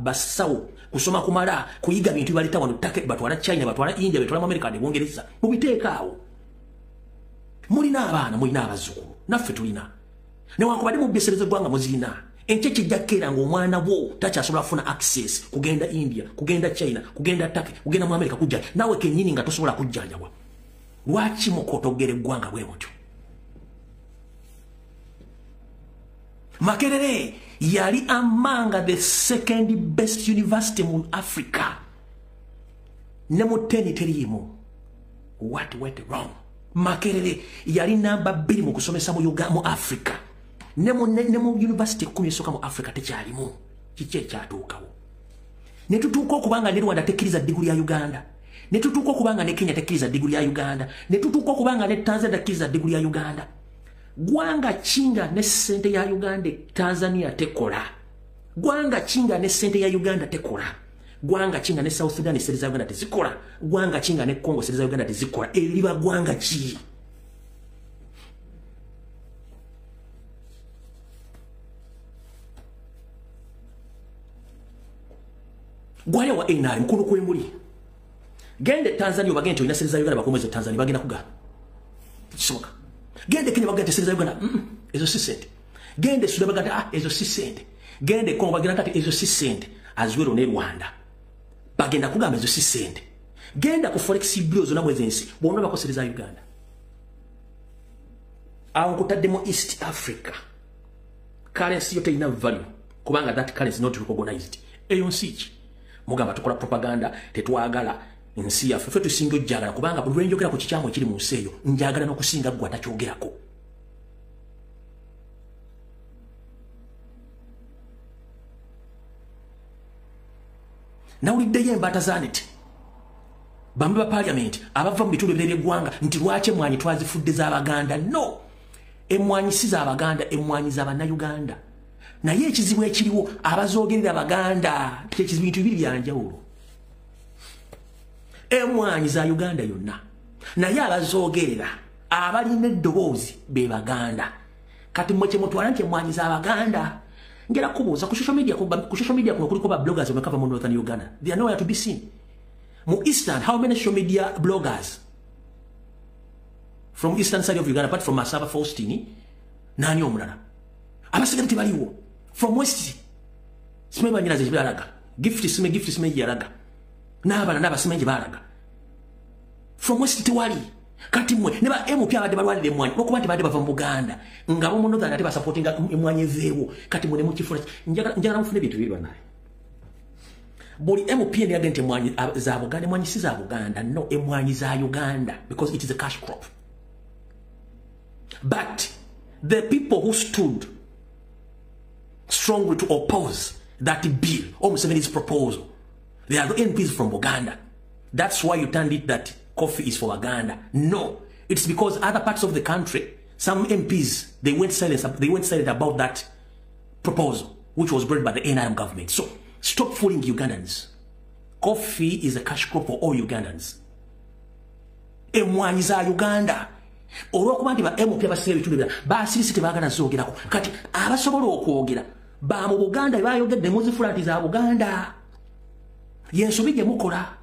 basawo kusoma kumala kuyiga bintu bibaleeta wano batwala China batwala India batwala mu America ne Bungereza mubiteeka awo. Mulina abaana mulina abazzukulu naffe tulina. Newankubadde mubyesereza eggwanga muzirina. Enkya kijja kukeera ng'omwana wo takyasobola kufuna access kugenda India kugenda China kugenda Turkey kugenda mu America kujja naawe kennyini nga tosobola kujjanjabwa. Lwaki mukotogera eggwanga bwe mutyo? Makerere yali among the second best university mu Africa. Ne mu 10 teriimu. What went wrong? Makerere yali namba 2 mu kusomesa mu Uganda mu Africa. Ne mu university 10 esooka mu Africa tekyalimu. Kiki ekyatuukawo? Ne tutuuka okubanga ne Rwanda tekkiriza diguli ya Uganda. Ne tutuuka okubanga ne Kenya tekkiriza diguli ya Uganda. Ne tutuuka okubanga ne Tanzania tekkiriza diguli ya Uganda. Gwanga kinga ne ssente ya Uganda Tanzania tekola. Gwanga kinga ne ssente ya Uganda tekola. Gwanga kinga ne South Sudan ssente za Uganda tezikola. Gwanga kinga ne Congo ssente za Uganda tezikola. Eriba gwanga ki? Gwali wa NRM mukulu kwemuli. Gende Tanzania obagende olina ssente za Uganda bakomeze Tanzania bagenda kugaana. Kisoboka. Gende Kenya bagende ssente za Uganda ezo si ssente. Gende Sudan bagende ezo si ssente. Gende Congo bagenda kati ezo si ssente. Azwero ne Rwanda bagenda kugamba ezo si ssente. Genda ku forex bureau zonna mwezensi bonna bakosereza Uganda. Awo nkutaddemu East Africa. Currency yo terina value kubanga that currency not recognized. Eyo nsi ki? Mugamba tukola propaganda tetwagala nsi yaffe ffe tusinga ojjagala kubanga buli lwe njogera ku kikyamu ekiri mu nsi eyo njagala n'okusinga ggwe atakyogerako. Nawuliddeyo embaata za neti bambi ba parliament abava mu bitundu ebirala eby'eggwanga nti lwaki emmwanyi twazifudde z'Abaganda. No, emmwanyi si z'Abaganda, emmwanyi za Bannayuganda. Naye ekizibu ekiriwo abazoogerera Abaganda kyekizibu bintu bibiri bya njawulo. Emmwanyi za Uganda yonna naye abazoogerera abalina eddoboozi be Baganda. Kati mmwe kye mutwala nti emmwanyi z'Abaganda. Ngera kubuuza ku social media kuno kuliko ba bloggers omekava mu Northern Uganda. They are nowhere to be seen. Mu Eastern, how many social media bloggers from Eastern side of Uganda apart from Masaba Faustini nani omulala? Abasigadde tebaliwo. From West simanyi banyinaze gye balaga. Gift simanyi gye yalaga. N'abalala n'abasimanyi gye baalaga. From West tewali. Kati mmwe ne ba MP abadde balwanira emmwanyi olw'okuba nti badde bava mu Buganda nga bo mu Northern ate basupportinga emmwanyi eveewo. Kati mmwe ne mukifuna njagala mufune ebintu bibiri bannaye. Buli MP yagenda nti emmwanyi za Buganda, emmwanyi si za Buganda, no, emmwanyi za Uganda because it is a cash crop. But the people who stood strongly to oppose that bill, or Museveni's proposal, they are the MPs from Uganda. That's why you turned it that coffee is for Uganda. No, it's because other parts of the country, some MPs, they went silent about that proposal, which was brought by the NRM government. So stop fooling Ugandans. Coffee is a cash crop for all Ugandans. Emwanyi za Uganda. Olw'okuba nti ba MP abasinga ebitundu ebirala basirise tebaagala zoogerako. Kati abasobola okwogera ba mu Buganda bayogedde muzifula nti za Buganda. Yensobi gye mukola.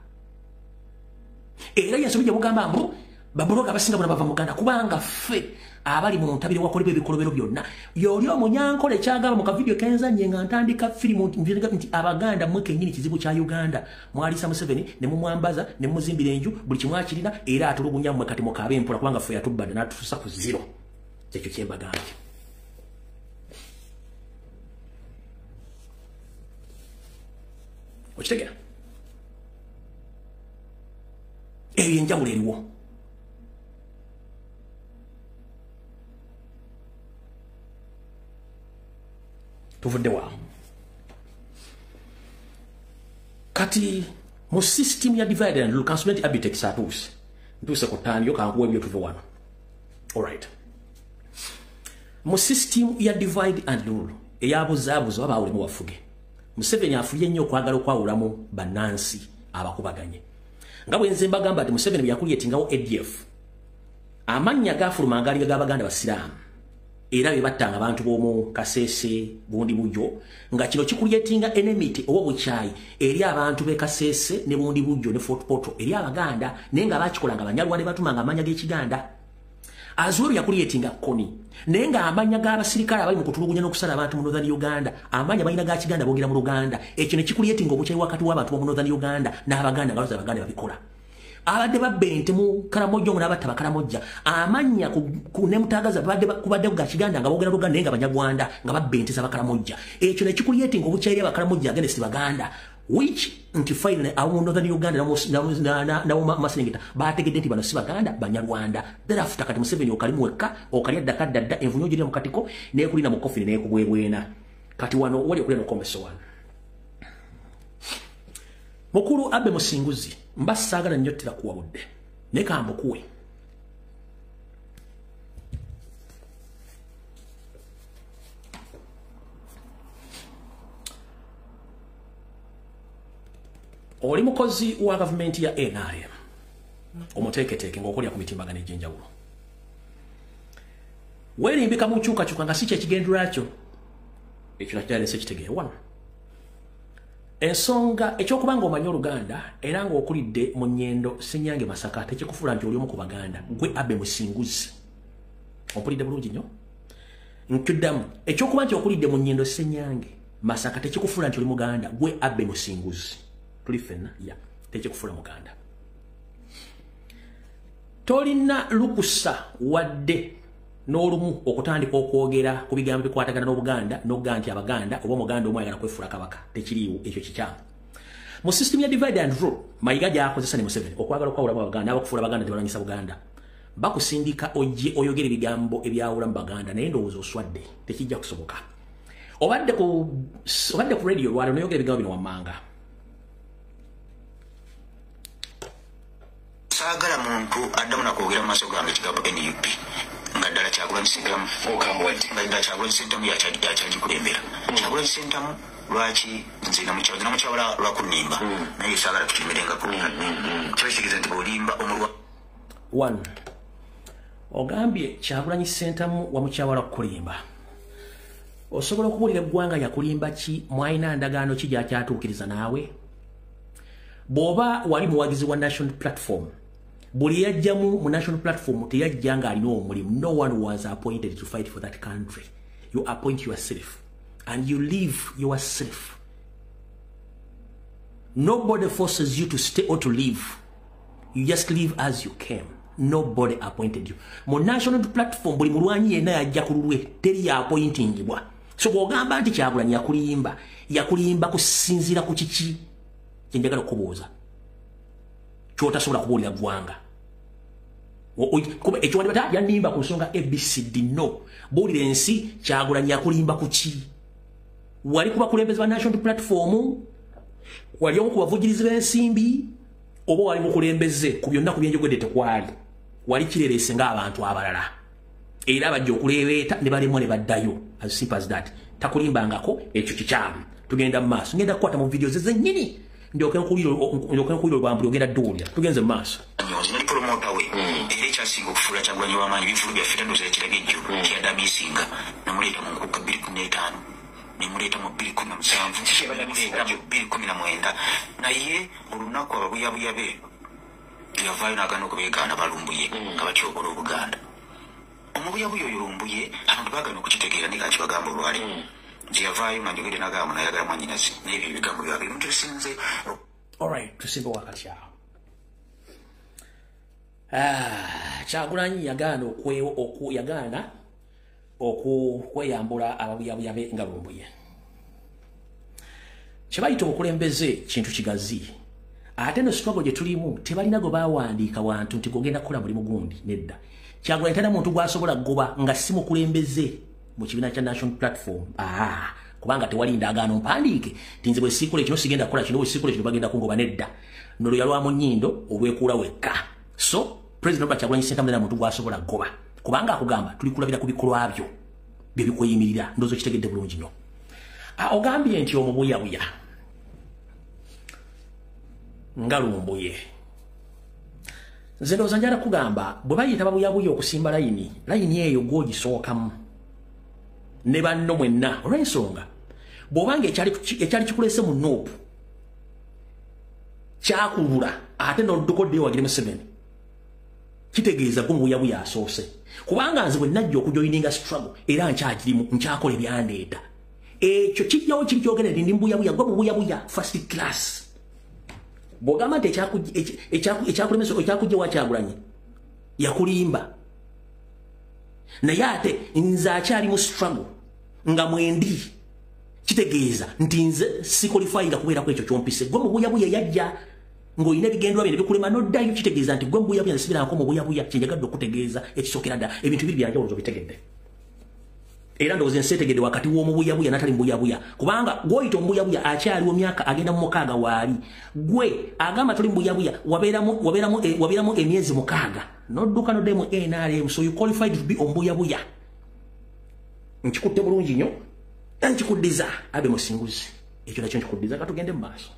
Era yensobi gye mugamba mbu babuloga abasinga bonna bava mu Buganda kubanga ffe abali mu ntabire wakolebwa ebikolobero byonna. Y'oli omunyankole kyagamba mu kavidiyo kenzanye nga ntandika firimu nti Abaganda mmwe kennyini kizibu kya Uganda. Mwalisa Museveni ne mumwambaza ne mumuzimbira enju buli kimu akirina era atulugunya mmwe kati mukaabe empola kubanga ffe yatubbadde n'atutuusa ku zero. Kyekyo kye mbagambye. Okitegera? Eyo enjawulo eriwo. Tuvudde waawo. Kati mu system ya divide and rule, kansubire nti Abitex atuuse. Ntuuse ku ttaano kankuwe ebyo tuve wano. Alright. Mu system ya divide and rule eyabuzaabuza oba baawulemu wafuge. Museveni afuye nnyo okwagala okwawulamu bannansi abakubaganye. Nga bwe nze mbagamba nti Museveni bwe yakulyetingawo ADF, amannya gaafuluma agaali g'Abaganda Basiraamu. Era be battanga abantu b'omu Kasese Bundi Bujjo nga kino kikulyetinga enmity oba obukyayi eri abantu b'e Kasese ne Bundi Bujjo ne Fort Portal eri Abaganda, naye nga baakikolanga Banyarwanda batumanga amannya g'Ekiganda. Azuweru yakulyetinga Kony, naye nga amannya g'abasirikale abali mu kutulugunya n'okusala abantu mu Northern Uganda, amannya balina ga Kiganda boogera mu Luganda. Ekyo ne kikulyetinga obukyayi wakati w'abantu b'omu Northern Uganda n'Abaganda nga balowooza Abaganda babikola. Abadde babba ente mu Karamojja omwo n'abatta Bakaramojja, amannya ne Mutagaza babadde kubadde ga Kiganda nga boogera Luganda naye nga Banyarwanda nga babba ente z'Abakaramojja. Ekyo ne kikulyetinga obukyayi Abakaramojja against Baganda, which nti finally abo mu Northern Uganda nabo Maserengeta baategedde nti bano si Baganda, Banyarwanda. Thereafter kati Museveni okalimu wekka okalya ddaka ddadda envunyu ogirya mu katiko n'ekulina mu kofini n'ekubwebwena. Kati wano wali okulya n'okomesa wano. Mukulu Abe Musinguzi mba saagala nnyo ttira kuwa budde naye kambukuwe. Oli mukozi wa gavumenti ya NRM omuteeketeeke ng'okolera ku mitimbagano egy'enjawulo. Weerimbika mu nkyukakyuka nga si kye kigendererwa kyo. Ekyo nakyo ensi ekitegeere wano. Ensonga ekyokuba ng'omanyi Oluganda era ng'okulidde mu Nnyendo Ssenyange Masaka tekikufuula nti oli omu ku Baganda. Gwe Abe Musinguzi. Ompulidde bulungi nnyo? Nkiddamu. Ekyokuba nti okulidde mu Nnyendo Ssenyange Masaka tekikufuula nti oli Muganda. Gwe Abe Musinguzi. Tuli ffenna? Ya. Tekikufuula Muganda. Tolina lukusa wadde n'olumu okutandika okwogera ku bigambo bikwatagana n'Obuganda n'okugaa nti Abaganda oba Omuganda omu ayagala kwefuula kabaka. Tekiriiwo, ekyo kikyamu. Mu system ya divide and rule, Mayiga gy'akozesa ne Museveni okwagala okwawulamu Abaganda n'abakufuula Abaganda tebalwanyisa Buganda. Bakusindika ojje oyogere ebigambo ebyawulamu Baganda naye ndowooza oswadde, tekijja kusoboka. Obadde ku radio lwaleero n'oyogera ebigambo bino wammanga. Saagala muntu addamu nakwogera mu maaso gange ekigambo NUP. Nga ddala Kyagulanyi Ssentamu nga ddala Kyagulanyi Ssentamu yakyagikulembera. Kyagulanyi Ssentamu lwaki nze namukyawala lwakunnimba naye saagala tukimerengako. Kiba kitegeeza nti bw'olimba omulwa. One, ogambye Kyagulanyi Ssentamu wamukyawala kukulimba. Osobola okubuulira eggwanga yakulimba ki? Mwalina ndagaano ki gy'akyatuukiriza naawe? Bw'oba wali muwagizi wa National Platform, buli yajjamu mu National Platform teyajja ng'alina omulimu. No one was appointed to fight for that country. You appoint yourself and you leave yourself. Nobody forces you to stay or to leave. You just leave as you came. Nobody appointed you. Mu National Platform buli mulwanyi yenna yajja ku lulwe, teri yappointingibwa. So bw'ogamba nti Kyagulanyi yakulimba, yakulimba kusinziira ku kiki? Kye njagala okubuuza ky'otasobola kubuulira ggwanga. Ekyo wandibadde yannimba ku nsonga ABCD. No. Buulira ensi Kyagulanyi yakulimba ku ki? Wali ku bakulembeze ba National Platform, wali omu ku bavujjirizi b'ensimbi, oba wali mukulembeze ku byonna ku byenjogedde tekwali. Wali kireerese ng'abantu abalala. Era bajja okuleebeeta ne balemwa ne baddayo. As simple as that. Takulimbangako ekyo kikyamu. Tugenda mu maaso. Ngenda kukwata mu video ze zennyini. Ndyoke nkuwulire olwambuli ogenda dduwulira. Tugenze mu maaso. nnyo. Nze nali promoter we, era ekyasinga okufuula Kyagulanyi w'amaanyi bivulu byaffe tandooza ekiraga ejjo kyeyadamisinga namuleeta mu nkuka 2015, nemuleeta mu 2017, nemuleeta mu 2019. Naye olunaku ababuyabuya be yavaayo n'agaana okubeegaana balumbuye nga batyobola Obuganda. Omubuyabuya oyo Lumbuye abantu baagana okukitegeera, naye kakibagamba olwali nze yavaayo nga njogedde n'agamba nayagala mwannyinaze, naye ebyo ebigambo byabwe ebintu bisinze. Alright, tusimbe wakati awo. Kyagulanyi yagaana yagaana okweyambula ababuyabuya be nga Lumbuye. Kye bayita obukulembeze kintu kigazi. Ate no struggle gye tulimu tebalina gwe bawandiika wantu nti gogenda kukola mulimu gundi, nedda. Kyagulanyi talina muntu gw'asobola kugoba nga si mukulembeze mu kibiina kya National Platform. Kubanga tewali ndagaano mpandiike nti nze bwe siikola kino sigenda kukola kino, bwe siikola kino bagenda kungoba, nedda. Nolwo yalwa mu nnyindo olwekuula wekka. So President Robert Kyagulanyi Ssentamu talina muntu gw'asobola kugoba, kubanga akugamba tuli kulabira ku bikolwa byo bye bikweyimirira. Ndowooza okitegedde bulungi nnyo. Ogambye nti omubuyabuya nga Lumbuye. Nze ndowooza njala kugamba bwe bayita babuyabuya okusimba layini, layini eyo gw'ogisookamu ne banno mwenna, olw'ensonga bw'obanga ekyali kikulese mu NUP kyakubula ate n'odduka oddeyo wagire Museveni, kitegeeza gwe mubuyabuya asoose. Kubanga nze bwe najja okujoyininga struggle era nkyagirimu, nkyakola ebyandeeta. Ekyo kijjawo kiri kyogere nti ndi mubuyabuya, gwe mubuyabuya first class. Bw'ogamba nti ekyakulemesa ekyakujja wa Kyagulanyi yakulimba, naye ate nze akyali mu struggle nga mwendi, kitegeeza nti nze siqualifyinga kubeerako ekyo kyompise. Gwe mubuyabuya yajja ng'olina ebigendwa bye ne bikulema n'oddayo, kitegeeza nti gwe mubuyabuya, nze sibirangako mubuyabuya. Kyenjagadde okutegeeza ekisookera ddala, ebintu biri byanjawulo obitegedde. Era ndowooza ensi etegedde wakati w'omubuyabuya n'atali mubuyabuya, kubanga gw'oyita omubuyabuya akyaliwo myaka agenda mu 6 waali, gwe agamba toli mubuyabuya wabeeramu emyezi 6 n'odduka n'oddayo mu NRM. So you qualified to be omubuyabuya. Nkikutte bulungi nnyo, nkikuddiza Abe Musinguzi, ekyo nakyo nkikuddiza. Katugende mu maaso.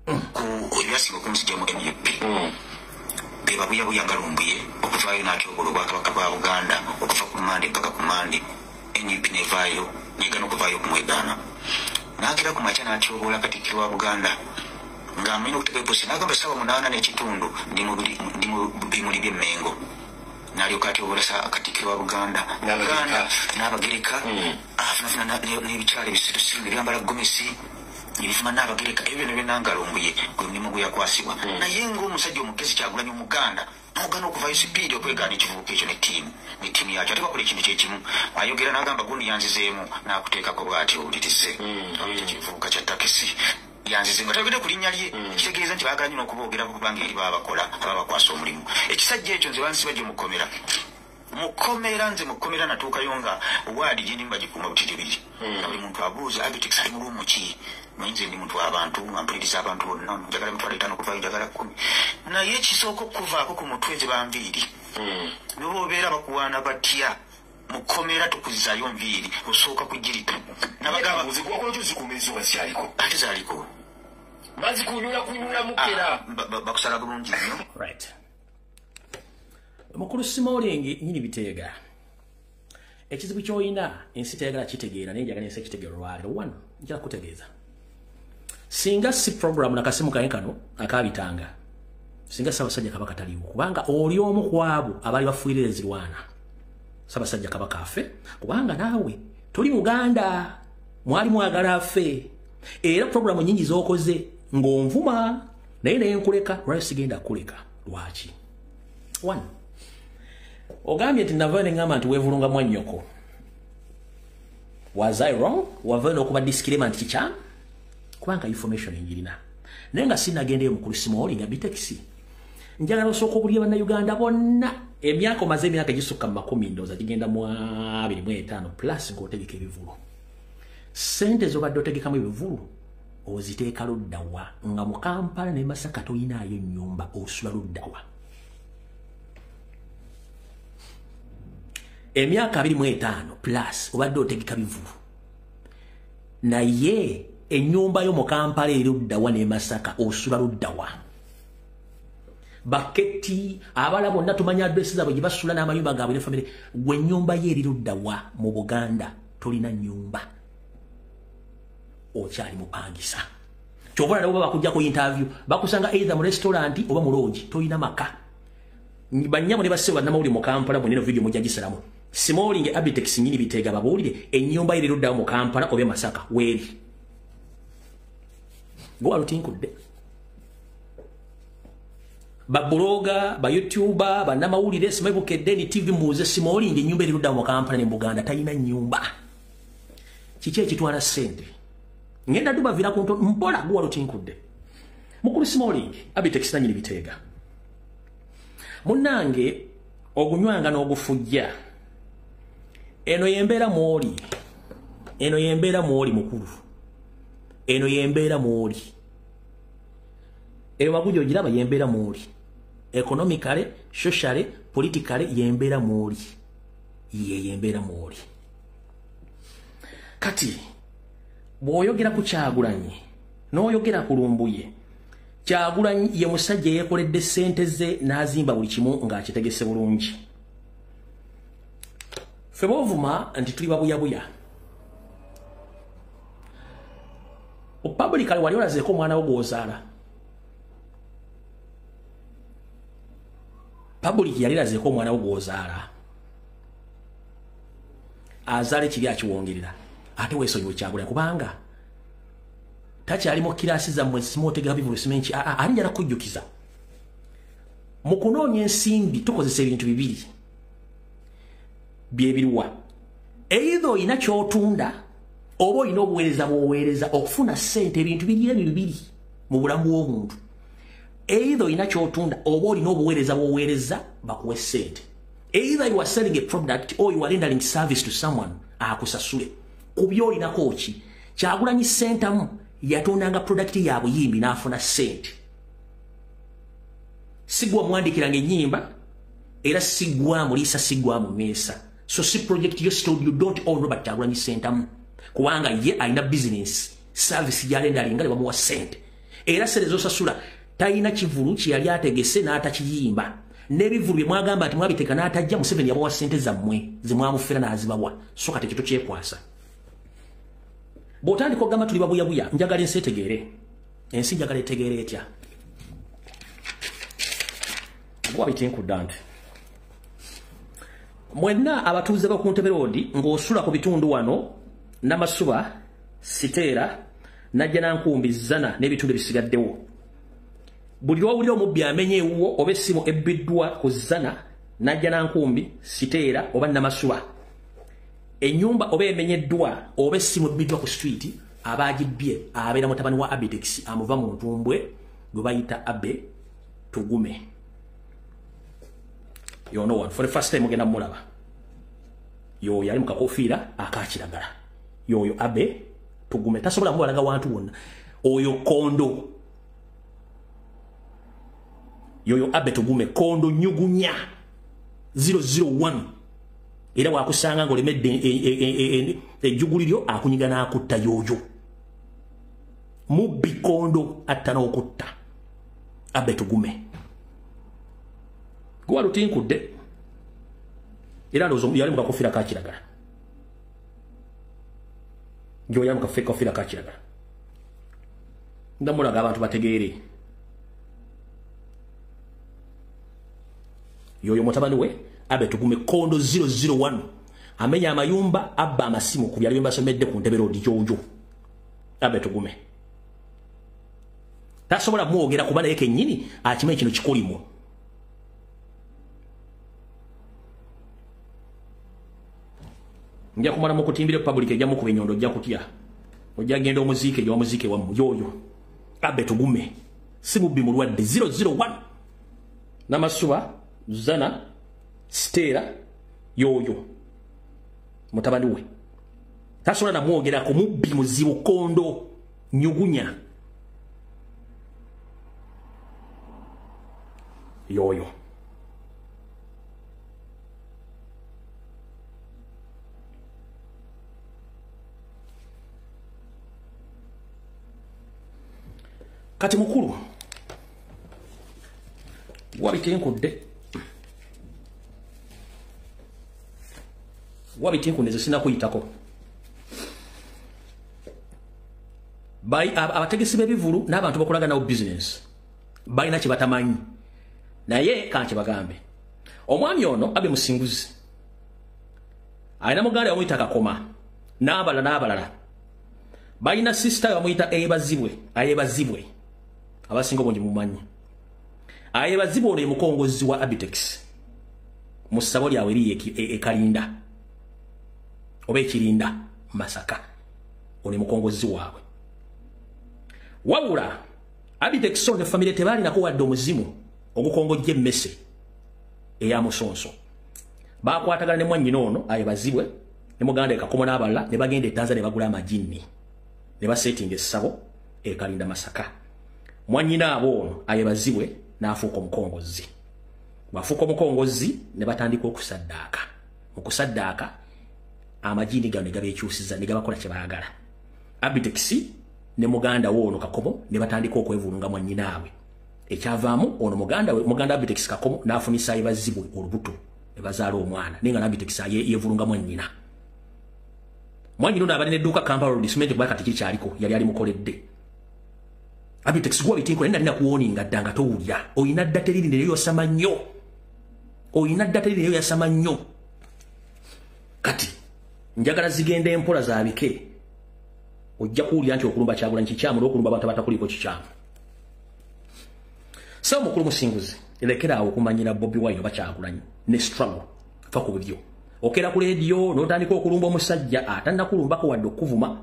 Ebyasinga okunzija mu NUP be babuyabuya nga Lumbuye okuvaayo n'atyobola obwakabaka bwa Buganda okuva ku Mande paka ku Mande. NUP nevaayo negana okuvaayo okumwegaana, n'agira ku makya n'atyobola Katikkiro wa Buganda ng'amanyina okuteeka eposi, n'agamba ssaawa 8:15 ndi mu bimuli by'Emmengo, n'alyoka atyobola Katikkiro wa Buganda n'Abagereka, afunafuna n'ebikyalo ebisirusiru ne byambala gomesi ebifuma n'Abagereka. Ebyo byonna byonna nga Lumbuye gwe mulimu gwe yakwasibwa. Naye ng'omusajja omugezi Kyagulanyi Omuganda n'ogaana okuvayo sipiidi okwegaana ekivubuka ekyo ne ttiimu yakyo, ate bakola ekintu kyekimu. Ayogera n'agamba gundi yanzizeemu n'akuteekako bw'ati owulirize ekivubuka kya takisi yanzize nga tayogedde ku linnya lye, kitegeeza nti baagala nnyo n'okuboogerako kubanga eri baabakola ababakwasa omulimu. Ekisajja ekyo nze bansiba gye mukomera mukomera, nze mukomera natuukayo nga waadi gye ndimu bagikuuma butiribiri, nga buli muntu abuuza Abitex ali mu luumu ki. Naye nze ndi muntu w'abantu nga mpuliriza abantu bonna, njagala 50,000 okuvayo, njagala 10,000, naye ekisooka okuvaako ku mutwe nze banviiri. Noba obeera bakuwaana batya mukomera tukuzaayo nviiri, osooka kugirita. Ate zaaliko bakusala bulungi nnyo. Right. Mukulu Simolingi nyini biteega. Ekizibu ky'olina ensi teyagala kitegeera, naye njagala ensi ekitegeera olwaleero. One, njagala kutegeeza. Singa si program nakasimu kaye kano akabitanga, singa Ssaabasajja Kabaka taliwo, kubanga oli omu ku abo abaali bafuuyirira ezirwana Ssaabasajja Kabaka affe, kubanga naawe toli Muganda, mwali mwagala affe. Era programu nyingi z'okoze ng'onvuma, naye naye nkuleka, lwaki sigenda kuleka? Lwaki? One, ogambye nti navayo ne ŋŋamba nti weevulunga mwannyoko. Was I wrong? Wavayo n'okuba disclaimer nti kikyamu? Kubanga information njirina. Naye nga sinnagendeyo mukulu Simooli nga bitekisi, njagala osooka obulye Bannayuganda bonna. Emyaka omaze emyaka egisukka mu 10 ndowooza gigenda mu 25 plus ng'otegeka ebivulu. Ssente z'obadde otegekamu ebivulu oziteeka ludda wa? Nga mu Kampala ne Masaka toyinaayo ennyumba, osula ludda wa? Emyaka 25 plus obadde otegeka bivulu, naye ennyumba yo mu Kampala eri ludda wa ne Masaka osula ludda wa? Baketi abala bonna tumanya address zaabwe gye basula n'amayumba gaabwe ne family. Gwe ennyumba ye eri ludda wa mu Buganda? Tolina nnyumba, okyali mupangisa. Ky'obola nabo bakujjako interview, bakusanga either mu restaurant oba mu lodge, tolina maka. Bannyabo ne bassebo bannamawulire mu Kampala bonna, eno video mujja gisalamu. Simolinge Abitex nyini Bitega babuulire ennyumba eri ludda mu Kampala oba Masaka weeri. Gwe alutinkudde. Babuloga, ba YouTuber, bannamawulire, simanyi Bukedde ni TV, muze Simolinge ennyumba eri ludda mu Kampala ne Buganda, talina nnyumba. Kiki ekitwala ssente? Ngenda dubavira ku ntono mpola. Gwe alutinkudde. Mukulu Simolinge Abitex nanyini Bitega, munnange ogunywanga n'ogufujja. Eno yembeera mwoli, eno yembeera mwoli mukulu, eno yembeera mwoli. Eyo magujo ogiraba, yembeera mwoli. Economically, socially, politically, yembeera mwoli. Ye yembeera mwoli. Kati bw'oyogera ku Kyagulanyi n'oyogera ku Lumbuye, Kyagulanyi ye musajja yeekoledde ssente ze n'azimba buli kimu ng'akitegese bulungi. Ffe boovuma nti tuli babuyabuya. Publicly wali olazeeko omwana wo gw'ozaala? Public yali olazeeko omwana wo gw'ozaala? Azaala ekibi akiwongerera. Ate weesonyiwe Kyagulanyi kubanga takyali mu kirasi zammwe simootegeka bivulu simenki. Ali njala kujjukiza, mu kunoonya ensimbi tukozesa ebintu bibiri byebiriwa: either olina ky'otunda oba olina obuweereza bw'oweereza okufuna ssente. Ebintu biri ebyo bibiri mu bulamu bw'omuntu: either olina ky'otunda oba olina obuweereza bw'oweereza bakuwe ssente. Either you are selling a product or you are rendering service to someone akusasule ku by'olinako. Ki Kyagulanyi Ssentamu yatondanga product ya buyimbi n'afuna ssente. Sigwa muwandikiranga ennyimba, era sigwa muliisa, sigwa munywesa. So si project yo still, you don't own Robert Kyagulanyi Ssentamu, kubanga ye alina business service gy'alendalinga ne bamuwa ssente. Era ssente z'osasula, talina kivulu kye yali ategese n'atakiyimba. N'ebivulu bye mwagamba nti mwabiteeka n'atajja, Museveni yabawa ssente zammwe ze mwamufera n'azibawa. So kati ekyo tokyekwasa. Bw'otandika okugamba tuli babuyabuya, njagala ensi etegeere. Ensi njagala etegeere etya? Gwa bitinkudda nti mwenna abatuuze ba ku Ntebe Road ng'osula ku bitundu wano Namasuba, Siteera, Najjanankumbi, Zana n'ebitundu ebisigaddewo, buli lw'owulira omubbi amenye ewuwo oba essimu ebbiddwa ku Zana, Najjanankumbi, Siteera oba Namasuba, ennyumba oba emenyeddwa oba essimu ebbiddwa ku street, abagibbye abeera mutabani wa Abitex amuva mu ntumbwe gwe bayita Abe Tugume. Yono one for the first time ogenda mulaba, yoyo ali mu kakofiira akakiragala, yoyo Abe Tugume. Tasobola mubalaga wantu wonna. Oyo kondo, yoyo Abe Tugume, kondo nyugunya 001. Era wakusanga ng'olemedde ejjuguliryo, akunyiga n'akutta. Yoyo mubbi, kondo atta n'okutta, Abe Tugume. Gwe lutinkudde. Era ndowooza yali mu kakofiira kakiragala, gyoyali mu kakofiira kakiragala. Ndamulaga abantu bategeere. Yoyo mutabani we Abe Tugume, kondo 001, amenya amayumba, abba amasimu ku byali byembasomedde ku Ntebe Road. Jojo Abe Tugume tasobola mwogera kuba naye kennyini akimanyi kino kikolimu. Nja kumala mukutimbira public, ejja mukuba enyondo, ojja kutya, ojja genda omuziike gye wamuziike wammwe. Yoyo Abe Tugume si mubbi, mulwadde. 001, Namasuba, Zana, Siteera, yoyo mutabani we. Tasobola namwogerako, mubbi muzibu, kondo nyugunya, yoyo. Kati mukulu, Wabitenkudde. Wabitenkudde nze sina kuyitako. Abategesi b'ebivulu n'abantu bakolaga nawo business balina kye batamanyi, naye kanki bagambe. Omwami ono Abe Musinguzi alina muganda bamuyita Kakoma n'abalala n'abalala. Balina sister bamuyita Ayebazibwe. Ayebazibwe abasinga obungi mumanyi. Ayebazibwe ono ye mukongozi wa Abitex mu ssabo lyabwe eri e Kalinda oba Ekirinda Masaka. Ono ye mukongozi waabwe. Wabula Abitex ne famire tebaalinako wadde omuzimu ogukongojja emmese eya musonso. Bakwatagana ne mwannyina ono Ayebazibwe ne muganda we Kakomo n'abalala ne bagenda e Tanzania ne bagula amajinni ne basetinga essabo e Kalinda Masaka. Mwannyina abo ono Ayebazibwe n'afuuka omukongozi. Bw'afuuka omukongozi ne batandika okusaddaaka. Mu kusaddaaka amajinni gano ne gabeekyusiza ne gabakola kye baagala. Abitex ne muganda we ono Kakomo ne batandika okwevulunga mwannyinaabwe. Ekyavaamu ono muganda we, muganda Abitex Kakomo n'afunisa Ayebazibwe olubuto ne bazaala omwana, naye nga Abitex yeevulunga mwannyina. Mwannyina ono abadde n'edduuka Kampala Road, simanyi kuba kati kikyaliko, yali alimukoledde. Abitex gwa bitinko nalina kuwoninga dda nga towulira. Oyina dda teriri naye yosama nnyo. Oyina dda teriri naye yasama nnyo. Kati njagala zigenda empola zaabike. Ojja kuwulira nti okulumba Kyagulanyi kikyamu n'okulumba abantu abatakuliko kikyamu. Ssebo mukulu Musinguzi, lekera awo okumanyira Bobi Wine oba Kyagulanyi ne struggle fa ku bibyo. Okera ku leediyo n'otandika okulumba omusajja atannakulumbako wadde okuvuma.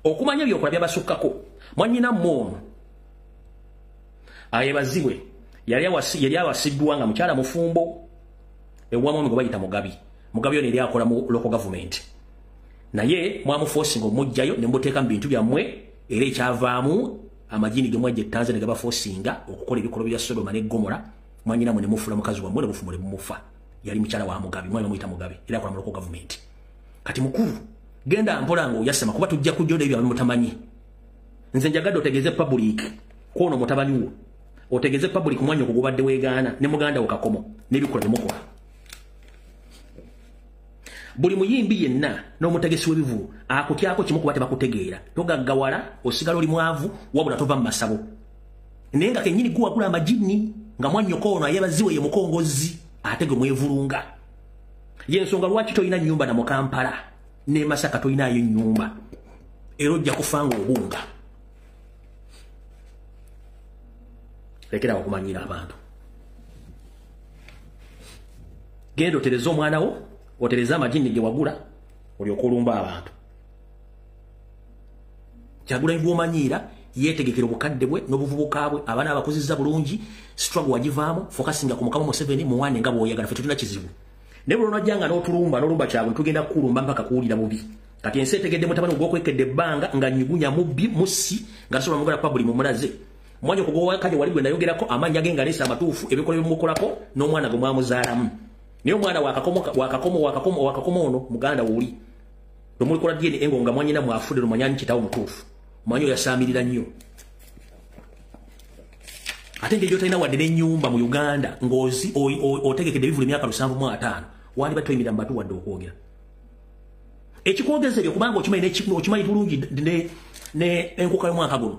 Okumanya by'okola byabasukkako. Mwannyina mmwe ono Ayebazibwe yali awasiddwa nga mukyala mufumbo ewamwami gwe bayita Mugabi. Mugabi ono yali akola mu local government. Naye mwamuforcinga omuggyayo ne muteeka mu bintu byammwe, era ekyavaamu amajini ge mwajja e Tanzania gabaforcinga okukola ebikolwa bya Sodoma ne Gomora. Mwannyina mmwe ne mufuula mukazi wammwe ne bufumbo ne bumufa. Yali mukyala wa Mugabi, mwami bamuyita Mugabi, era akola mu local government. Kati mukulu genda mpola ng'oyasama kuba tujja kujja ebyo mutamanyi. Nze njagadde otegeeze public kwono mutabani wo, otegeeze public mwannyoko gubadde weegaana ne muganda wo Kakomo n'ebikola bye mukola. Buli muyimbi yenna n'omutegesi w'ebivulu akutyako kimu kuba tebakutegeera. Togaggawala, osigala oli mwavu, wabula tova mu masabo. Naye nga kennyini guwagula amajinni nga mwannyoko ono Ayebaziwe ye mukongozi ate gwe mwevulunga. Y'ensonga lwaki tolina nnyumba na mu Kampala ne Masaka tolinayo nnyumba, era ojja kufa ng'obunga. Lekera okumanyira abantu. Genda otereze omwana wo, otereze amajinni ge wagula, olyoke olumba abantu. Kyagulanyi gw'omanyiira yeetegekera obukadde bwe n'obuvubuka bwe, abaana abakuzizza bulungi, struggle wagivaamu, focusinga ku Mukama Museveni, muwane nga bw'oyagala, ffe tetulina kizibu. Naye bwe lwonajjanga n'otulumba n'olumba Kyagulanyi, tugenda kukulumba mpaka kuwulira bubi. Kati ensi etegedde mutabani ogw'okwekedde ebbanga nga nyugunya mubbi mussi nga tasobola mugala public mumulaze. Mwannyoko gw'owakaje wali gwe nayogerako amannya ge nga leesa amatuufu, ebikolwa bimukolako n'omwana gwe mwamuzaalamu. Naye omwana Wakakomo Wakakomo Wakakomo Wakakomo ono muganda wuli. Lwe mulikola DNA ngo nga mwannyina mwafudde lumanya kitaawo mutuufu. Mwanyi oyo yasaamirira nnyo. Ate ngeri gy'otalina wadde n'ennyumba mu Uganda ng'ozi otegekedde ebivulu emyaka 75, wandibadde toyimirira mu bantu wadde okwogera. Ekikwogeza ebyo kubanga okimanyi bulungi ne enkuka y'omwaka guno.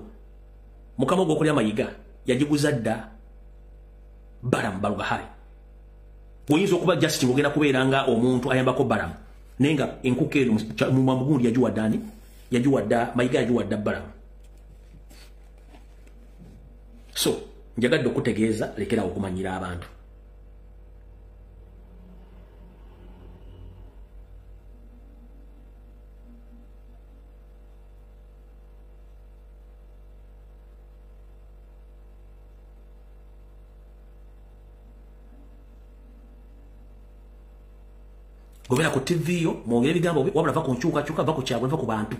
Mukama ogw'okulya Mayiga yagiguza dda Balamu Barugahare. Oyinza okuba just ng'ogenda kubeera nga omuntu ayambako Balamu, naye nga enkuka eno mu mugundi yagiwadde ani? Yagiwadda Mayiga, yagiwadda Balamu. So njagadde okutegeeza lekerawo okumanyira abantu. Gobera ku TV yo mwongere ebigambo, wabula va ku nkyukakyuka, va ku Kyagulanyi, va ku bantu.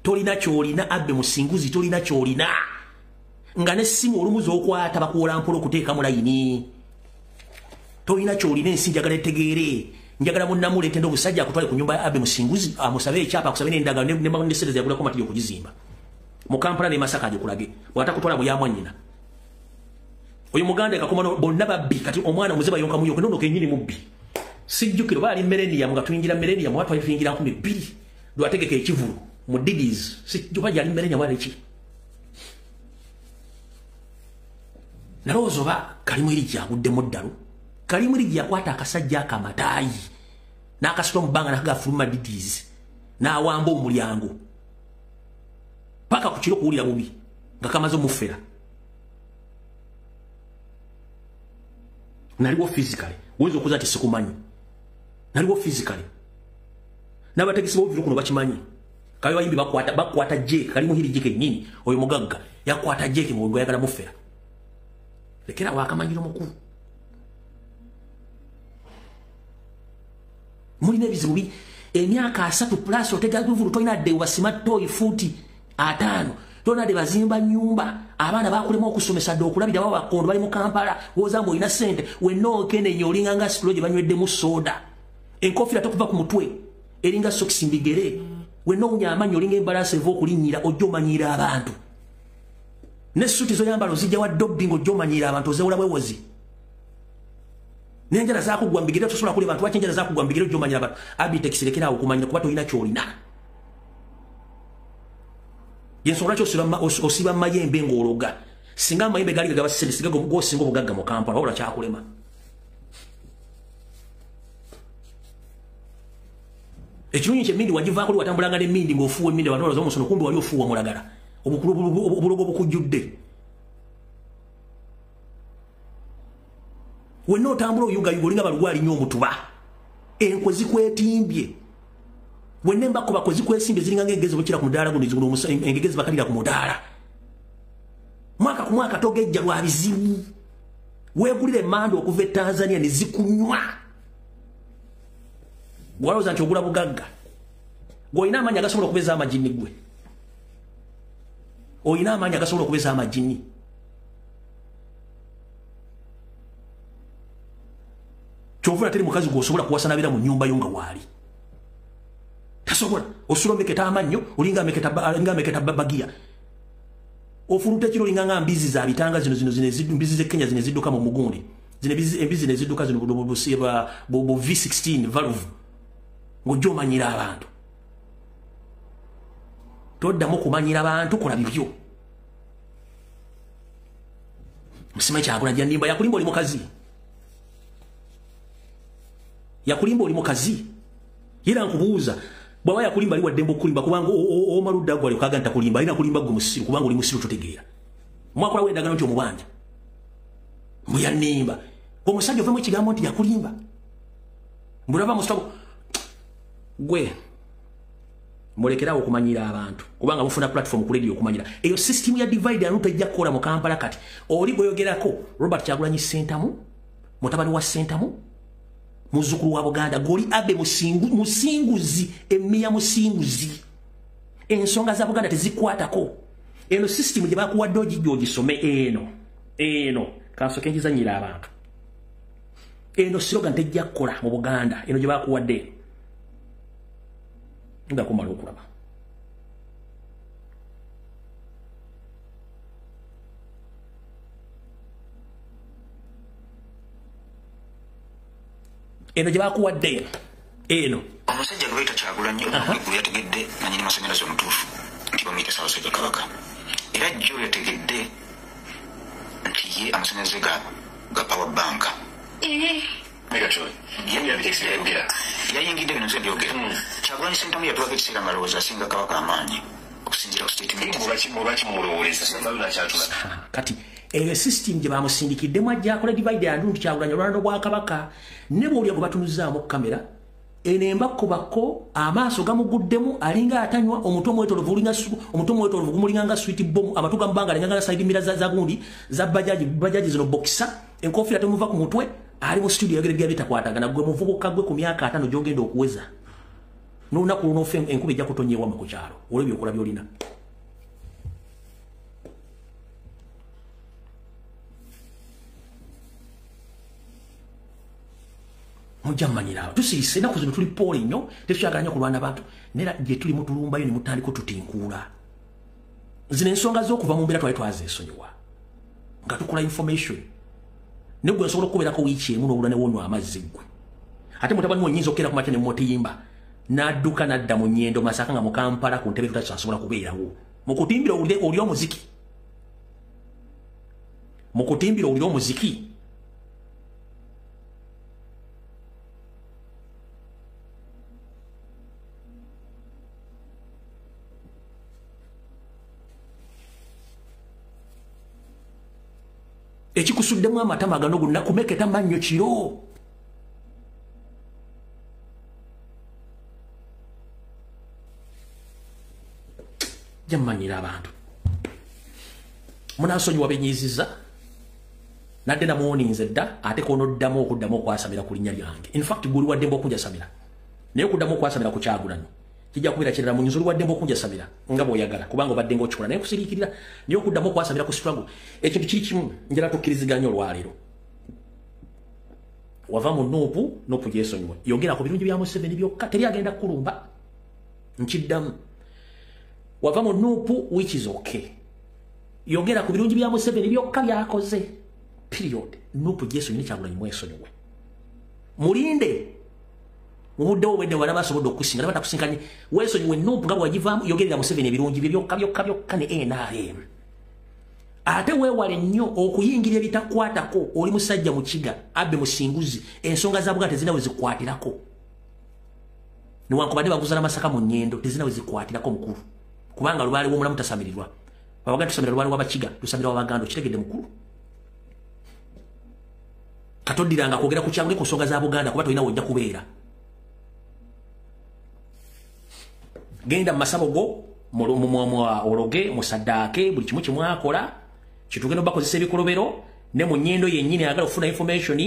Tolina ky'olina Abbe Musinguzi, tolina ky'olina. Nga n'essimu olumu z'okwata bakuwola mpola okuteeka mu layini. Tolina ky'olina. Ensi njagala etegeere. Njagala munnamuleete obusajja akutwale ku nyumba ya Abbe Musinguzi, amusabe ekyapa, akusabe n'endagaano ne sente ze yagulako matiri okugizimba. Mu Kampala ne Masaka agikulage. Bw'atakutwala mu ya mwannyina. Oyo muganda kakoma bonna babbi kati omwana omuziba yonka muyo nono kenyini mubbi. Sijjukiro bali millennium nga tuyingira millennium watu bayingira 2000 lwategeka ekivulu mu Didis sijjuka yali millennium wali ki. Nalowooza oba kalimu erijja aguddemu ddalu. Kalimu erijja yakwata akasajja akamataayi n'akasula mu bbanga n'akagafuluma Didis n'awamba omulyango paka ku kiro kuwulira bubi nga kamaze omufera. Naliwo physically oyinza okuza nti sikumanyi. Naliwo physically n'abategesi b'obuviro kuno bakimanyi. Kayo bayimbi bakwata Jake kalimu hiri Jake nnyini oyo mugagga yakwata Jake ng'oyagala mufera. Lekera wakamanyiro mukulu. Mulina ebizibu bi emyaka 3 plus otega bivulu tolina dde wasima toyi futi 5 tolina dde bazimba nyumba abaana bakulema okusomesa dde okulabira baba bakondo bali mu Kampala wozambo olina ssente wenna okenenya olinga nga situlo gye banyweddemu soda enkofiira tokuva ku mutwe eringa sokisi mbigere wenna owunya amannyo olinga embalaasi eva okulinnyira ojja omanyiira abantu ne suti zoyambala ozijja wa dobbi ng'ojja omanyiira abantu ozewola bwewozi n'enjala zaakugwa mbigere tosobola kulya bantu lwaki enjala zaakugwa mbigere ojja omanyira abantu. Abitex lekera awo okumanyira kuba tolina ky'olina. Yensonga lwaki osiba mayembe ng'ologa singa amayembe gaali gagaba ssente singa gw'osinga obugagga mu Kampala wabula kyakulema. Ekirungi ky'emmindi wagivaako li watambulanga n'emmindi ng'ofuuwa emmindi abantu balowooza omusono kumbe wali ofuuwa mulagala obulogo bukujjudde. Wenna otambula oyugayuga olinga balugwa alinnya omutuba enkwe zikwetimbye wenna embakobako zikwesimbye ziringa ng'engezi bukira ku mudaala guno engegezi bakalira ku mudaala. Mwaka ku mwaka togejja lwa bizibu weegulira emmanda okuva e Tanzania ne zikunywa. Gwalowooza nti ogula bugagga gw'olina amaanyi agasobola okubeeza amagini gwe olina amaanyi agasobola okubeeza amagini. Kyovula teri mukazi gw'osobola kuwasa n'abeera mu nnyumba yo nga waali tasobola. Osula omeketa amannyo olinga ameketa bagiya ofuluta ekiro olinga nga mbizi za bitanga zino mbizi z'e Kenya zino ezidduka mu mugundi zino embizi nezidduka zino bu V16 valve ng'ojja omanyira abantu. Toddamu kumanyira abantu kola bibyo. Musima Kyagulanyi nnimba yakulimba oli mukazi. Yakulimba oli mukazi. Era nkubuuza bw'aba yakulimba ali waddembe okukulimba kubanga omaludde agwo ali okaga ntakulimba alina kulimba ggwe musiru kubanga oli musiru totegeera. Mwakolawo endagaano nti omubanja mbu yannimba. Omusajja ovemu ekigambo nti yakulimba mbulava musitabo gwe mulekerawo okumanyira abantu kubanga mufuna platform ku radio okumanyira. Eyo system ya divide and rule ejja kukola mu Kampala kati. Oli gweyogerako Robert Kyagulanyi Ssentamu mutabani wa Ssentamu muzzukulu wa Buganda goli abe musinguzi emiya musinguzi. Ensonga za Buganda tezikwatako. Eno system gye bakuwadde ogijja ogisome eno kansooke ngizannyira abantu. Eno slogan tejja kukola mu Buganda eno gye bakuwadde nga kumala okulaba. Eno gye bakuwadde eno omusajja gwe bayita Kyagulanyi eggulu yategedde nannyini masannyalaze omutuufu nti bamuyita Ssaabasajja Kabaka era jjo yategedde nti ye amasannyalaze ga power bank. Yayingidde bino nze mbyogera. Kyagulanyi Ssentamu yatuwako ekiseera ng'alowooza asinga Kabaka amaanyi okusinziira ku statement. Kati eyo system gye bamusindikiddemu ajja akola divide and rule Kyagulanyi olwalando bwa Kabaka ne bw'olya gwe batunuzaamu kamera eno embakobako amaaso gamuguddemu alinga atanywa omutwe omwetoolovu gumulinga nga sweet bomb amatu gamubanga alinga nga side mirror za gundi za bajaji zino boxer enkofiira temuva ku mutwe ali mu studio yagere bitakwatagana gwe muvubuka gwe ku myaka 5 gy'ogenda okuweza n'olunaku lunofe enkuba ejja kutonyewa mu kyalo olw'ebyo okola by'olina. Mujja mmanyira tusiise ennaku zino tuli poole nnyo tetukyagala nnyo kulwana bantu naye gye tuli mutulumbayo ne mutandika otutinkuula. Zino ensonga z'okuva mu mbeera twali twazeesonyiwa nga tukola information Ne gwe nsobola okubeerako wiiki emu n'obula ne wonywa amazzi ggwe. Ate mutabani wo nnyinza okukera ku makya ne mutiyimba. N'adduka n'adda mu Nyendo Masaka nga mu Kampala ku ntebe tutakyasobola kubeerawo. Mukutimbira owulire omuziki. Mukutimbira owulire omuziki. Ekikusuddemu amatama gano gonna kumeketa mannyo kiro. Jammanyira abantu. Munansonyiwa benyiziza. Nadde namuwoninze dda ate konoddamu okuddamu okwasamira ku linnya lyange. In fact guli waddembe okunjasamira. Naye okuddamu okwasamira ku Kyagulanyi kijja kubeera kirala mu nnyinza oli waddembe okunjasamira nga bw'oyagala kubanga obadde ng'okikola naye kusiriikirira naye okuddamu okwasamira ku struggle ekintu kiri kimu njala tukkiriziganya olwaleero. Wava mu NUP, NUP gyesonyiwe. Yogera ku birungi bya Museveni byokka teri agenda kukulumba. Nkiddamu. Wava mu NUP which is okay. Yogera ku birungi bya Museveni byokka byakoze. Period. NUP gyesonyiwe Kyagulanyi mwesonyiwe. Mulinde mubudde obwedde wala basobodde okusinga batakusinkanye weesonyiwe NUP nga bw'agivaamu yogerera Museveni ebirungi bye byokka byokka byokka ne NRM. Ate weewale nnyo okuyingira ebitakwatako oli musajja mukiga abbe musinguzi ensonga za Buganda tezirina we zikwatirako. Newankubadde baguzala Masaka mu Nyendo tezirina we zikwatirako mukulu. Kubanga lubaale w'omulamu tasamirirwa. Abaganda tusamira lubaale w'abakiga tusamira w'abaganda okitegedde mukulu. Katoddiranga kwogera ku Kyagulanyi ku nsonga za Buganda kuba tolina w'ojja kubeera. Genda mu masabo go ologe musaddaake buli kimu kimwakola kituuke n'obakozesa ebikolobero ne mu Nyendo yennyini ayagala okufuna information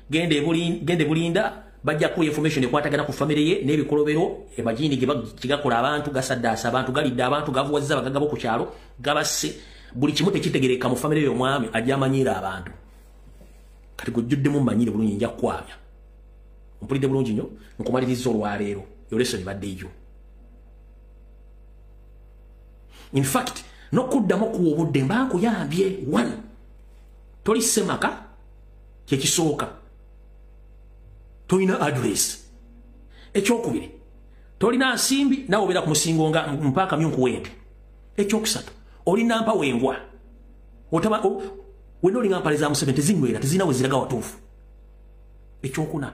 genda ebulinda bajja kuwa information ekwatagana ku famire ye n'ebikolobero emajiini ge gakola abantu gasaddaasa abantu galidde abantu gavuwazza abagagga bo ku kyalo gabasse buli kimu tekitegereka mu famire y'omwami ajja amanyiira abantu. Kati gujjuddemu mmanyire bulungi nja kukwabya. Mpulidde bulungi nnyo nkumaliriza olwaleero yo lesson badde eyo. In fact, n'okuddamu okuwa obudde mba nkuyambye. One, toli ssemaka kyekisooka, tolina address. Ekyokubiri, tolina nsimbi naawe obeera ku musingo nga mpaaka myunkuwente. Ekyokusatu, olina mpa wengwa wenna olinga mpale za Museveni tezinywera tezirina we ziraga watuufu. Ekyokuna,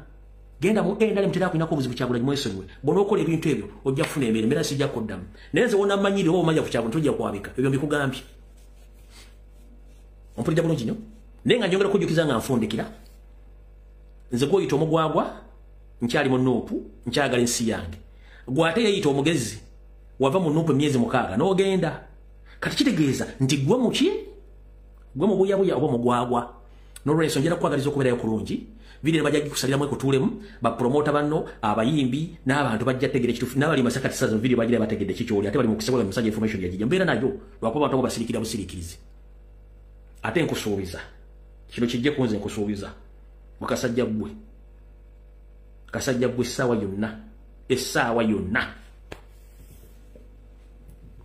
genda mu NRM tera kulinako obuzibu Kyagulanyi mwesonyiwe. Bw'onookola ebintu ebyo ojja kufuna embeera embeera sijja kuddamu. Naye nze w'onammanyire oba omanya ku Kyagulanyi tojja kwabika ebyo mbikugambye. Ompulidde bulungi nnyo? Naye nga njongera okujjukiza nga nfundikira. Nze gw'oyita omugwagwa nkyali mu NUP nkyagala ensi yange. Gwe ate yeeyita omugezi wava mu NUP emyezi 6 n'ogenda. Kati kitegeeza nti gwe muki? Gwe mubuyabuya oba omugwagwa. N'olwensonga njagala kukwagaliza okubeerayo kulungi. Video bajja kusaliramu ekutulemu ba promoter banno abayimbi n'abantu bajja tegere ekitufu n'abali Masaka tisazo video bagira bategedde kikyoli ate bali mu kusobola musajja information yajija mbeera nayo lwakuba abantu basirikira busirikirizi. Ate nkusuubiza kino kijje kunze nkusuubiza mukasajja ggwe kasajja ggwe essaawa yonna essaawa yonna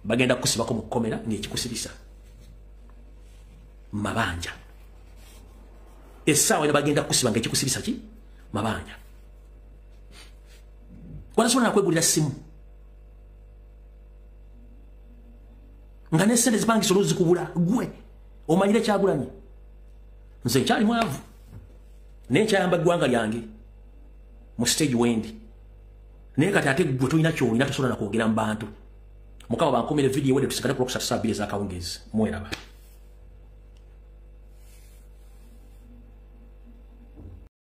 bagenda kukusibako mu kkomera ng'ekikusibisa mabanja. Essaawa eno bagenda kukusiba ng'ekikusibisa ki mabanja. Wanasobola nakwegulira simu nga ne ssente zipangisa oluzikubula gwe omanyire Kyagulanyi. Nze nkyali mwavu naye nkyayamba eggwanga lyange mu stage wendi naye kati ate gwe tolina kyolina tosobola nakwogera mu bantu. Mukama bankumire video wedde tusikane ku lwokusatu saa 2 ez'akawungeezi. Mweraba.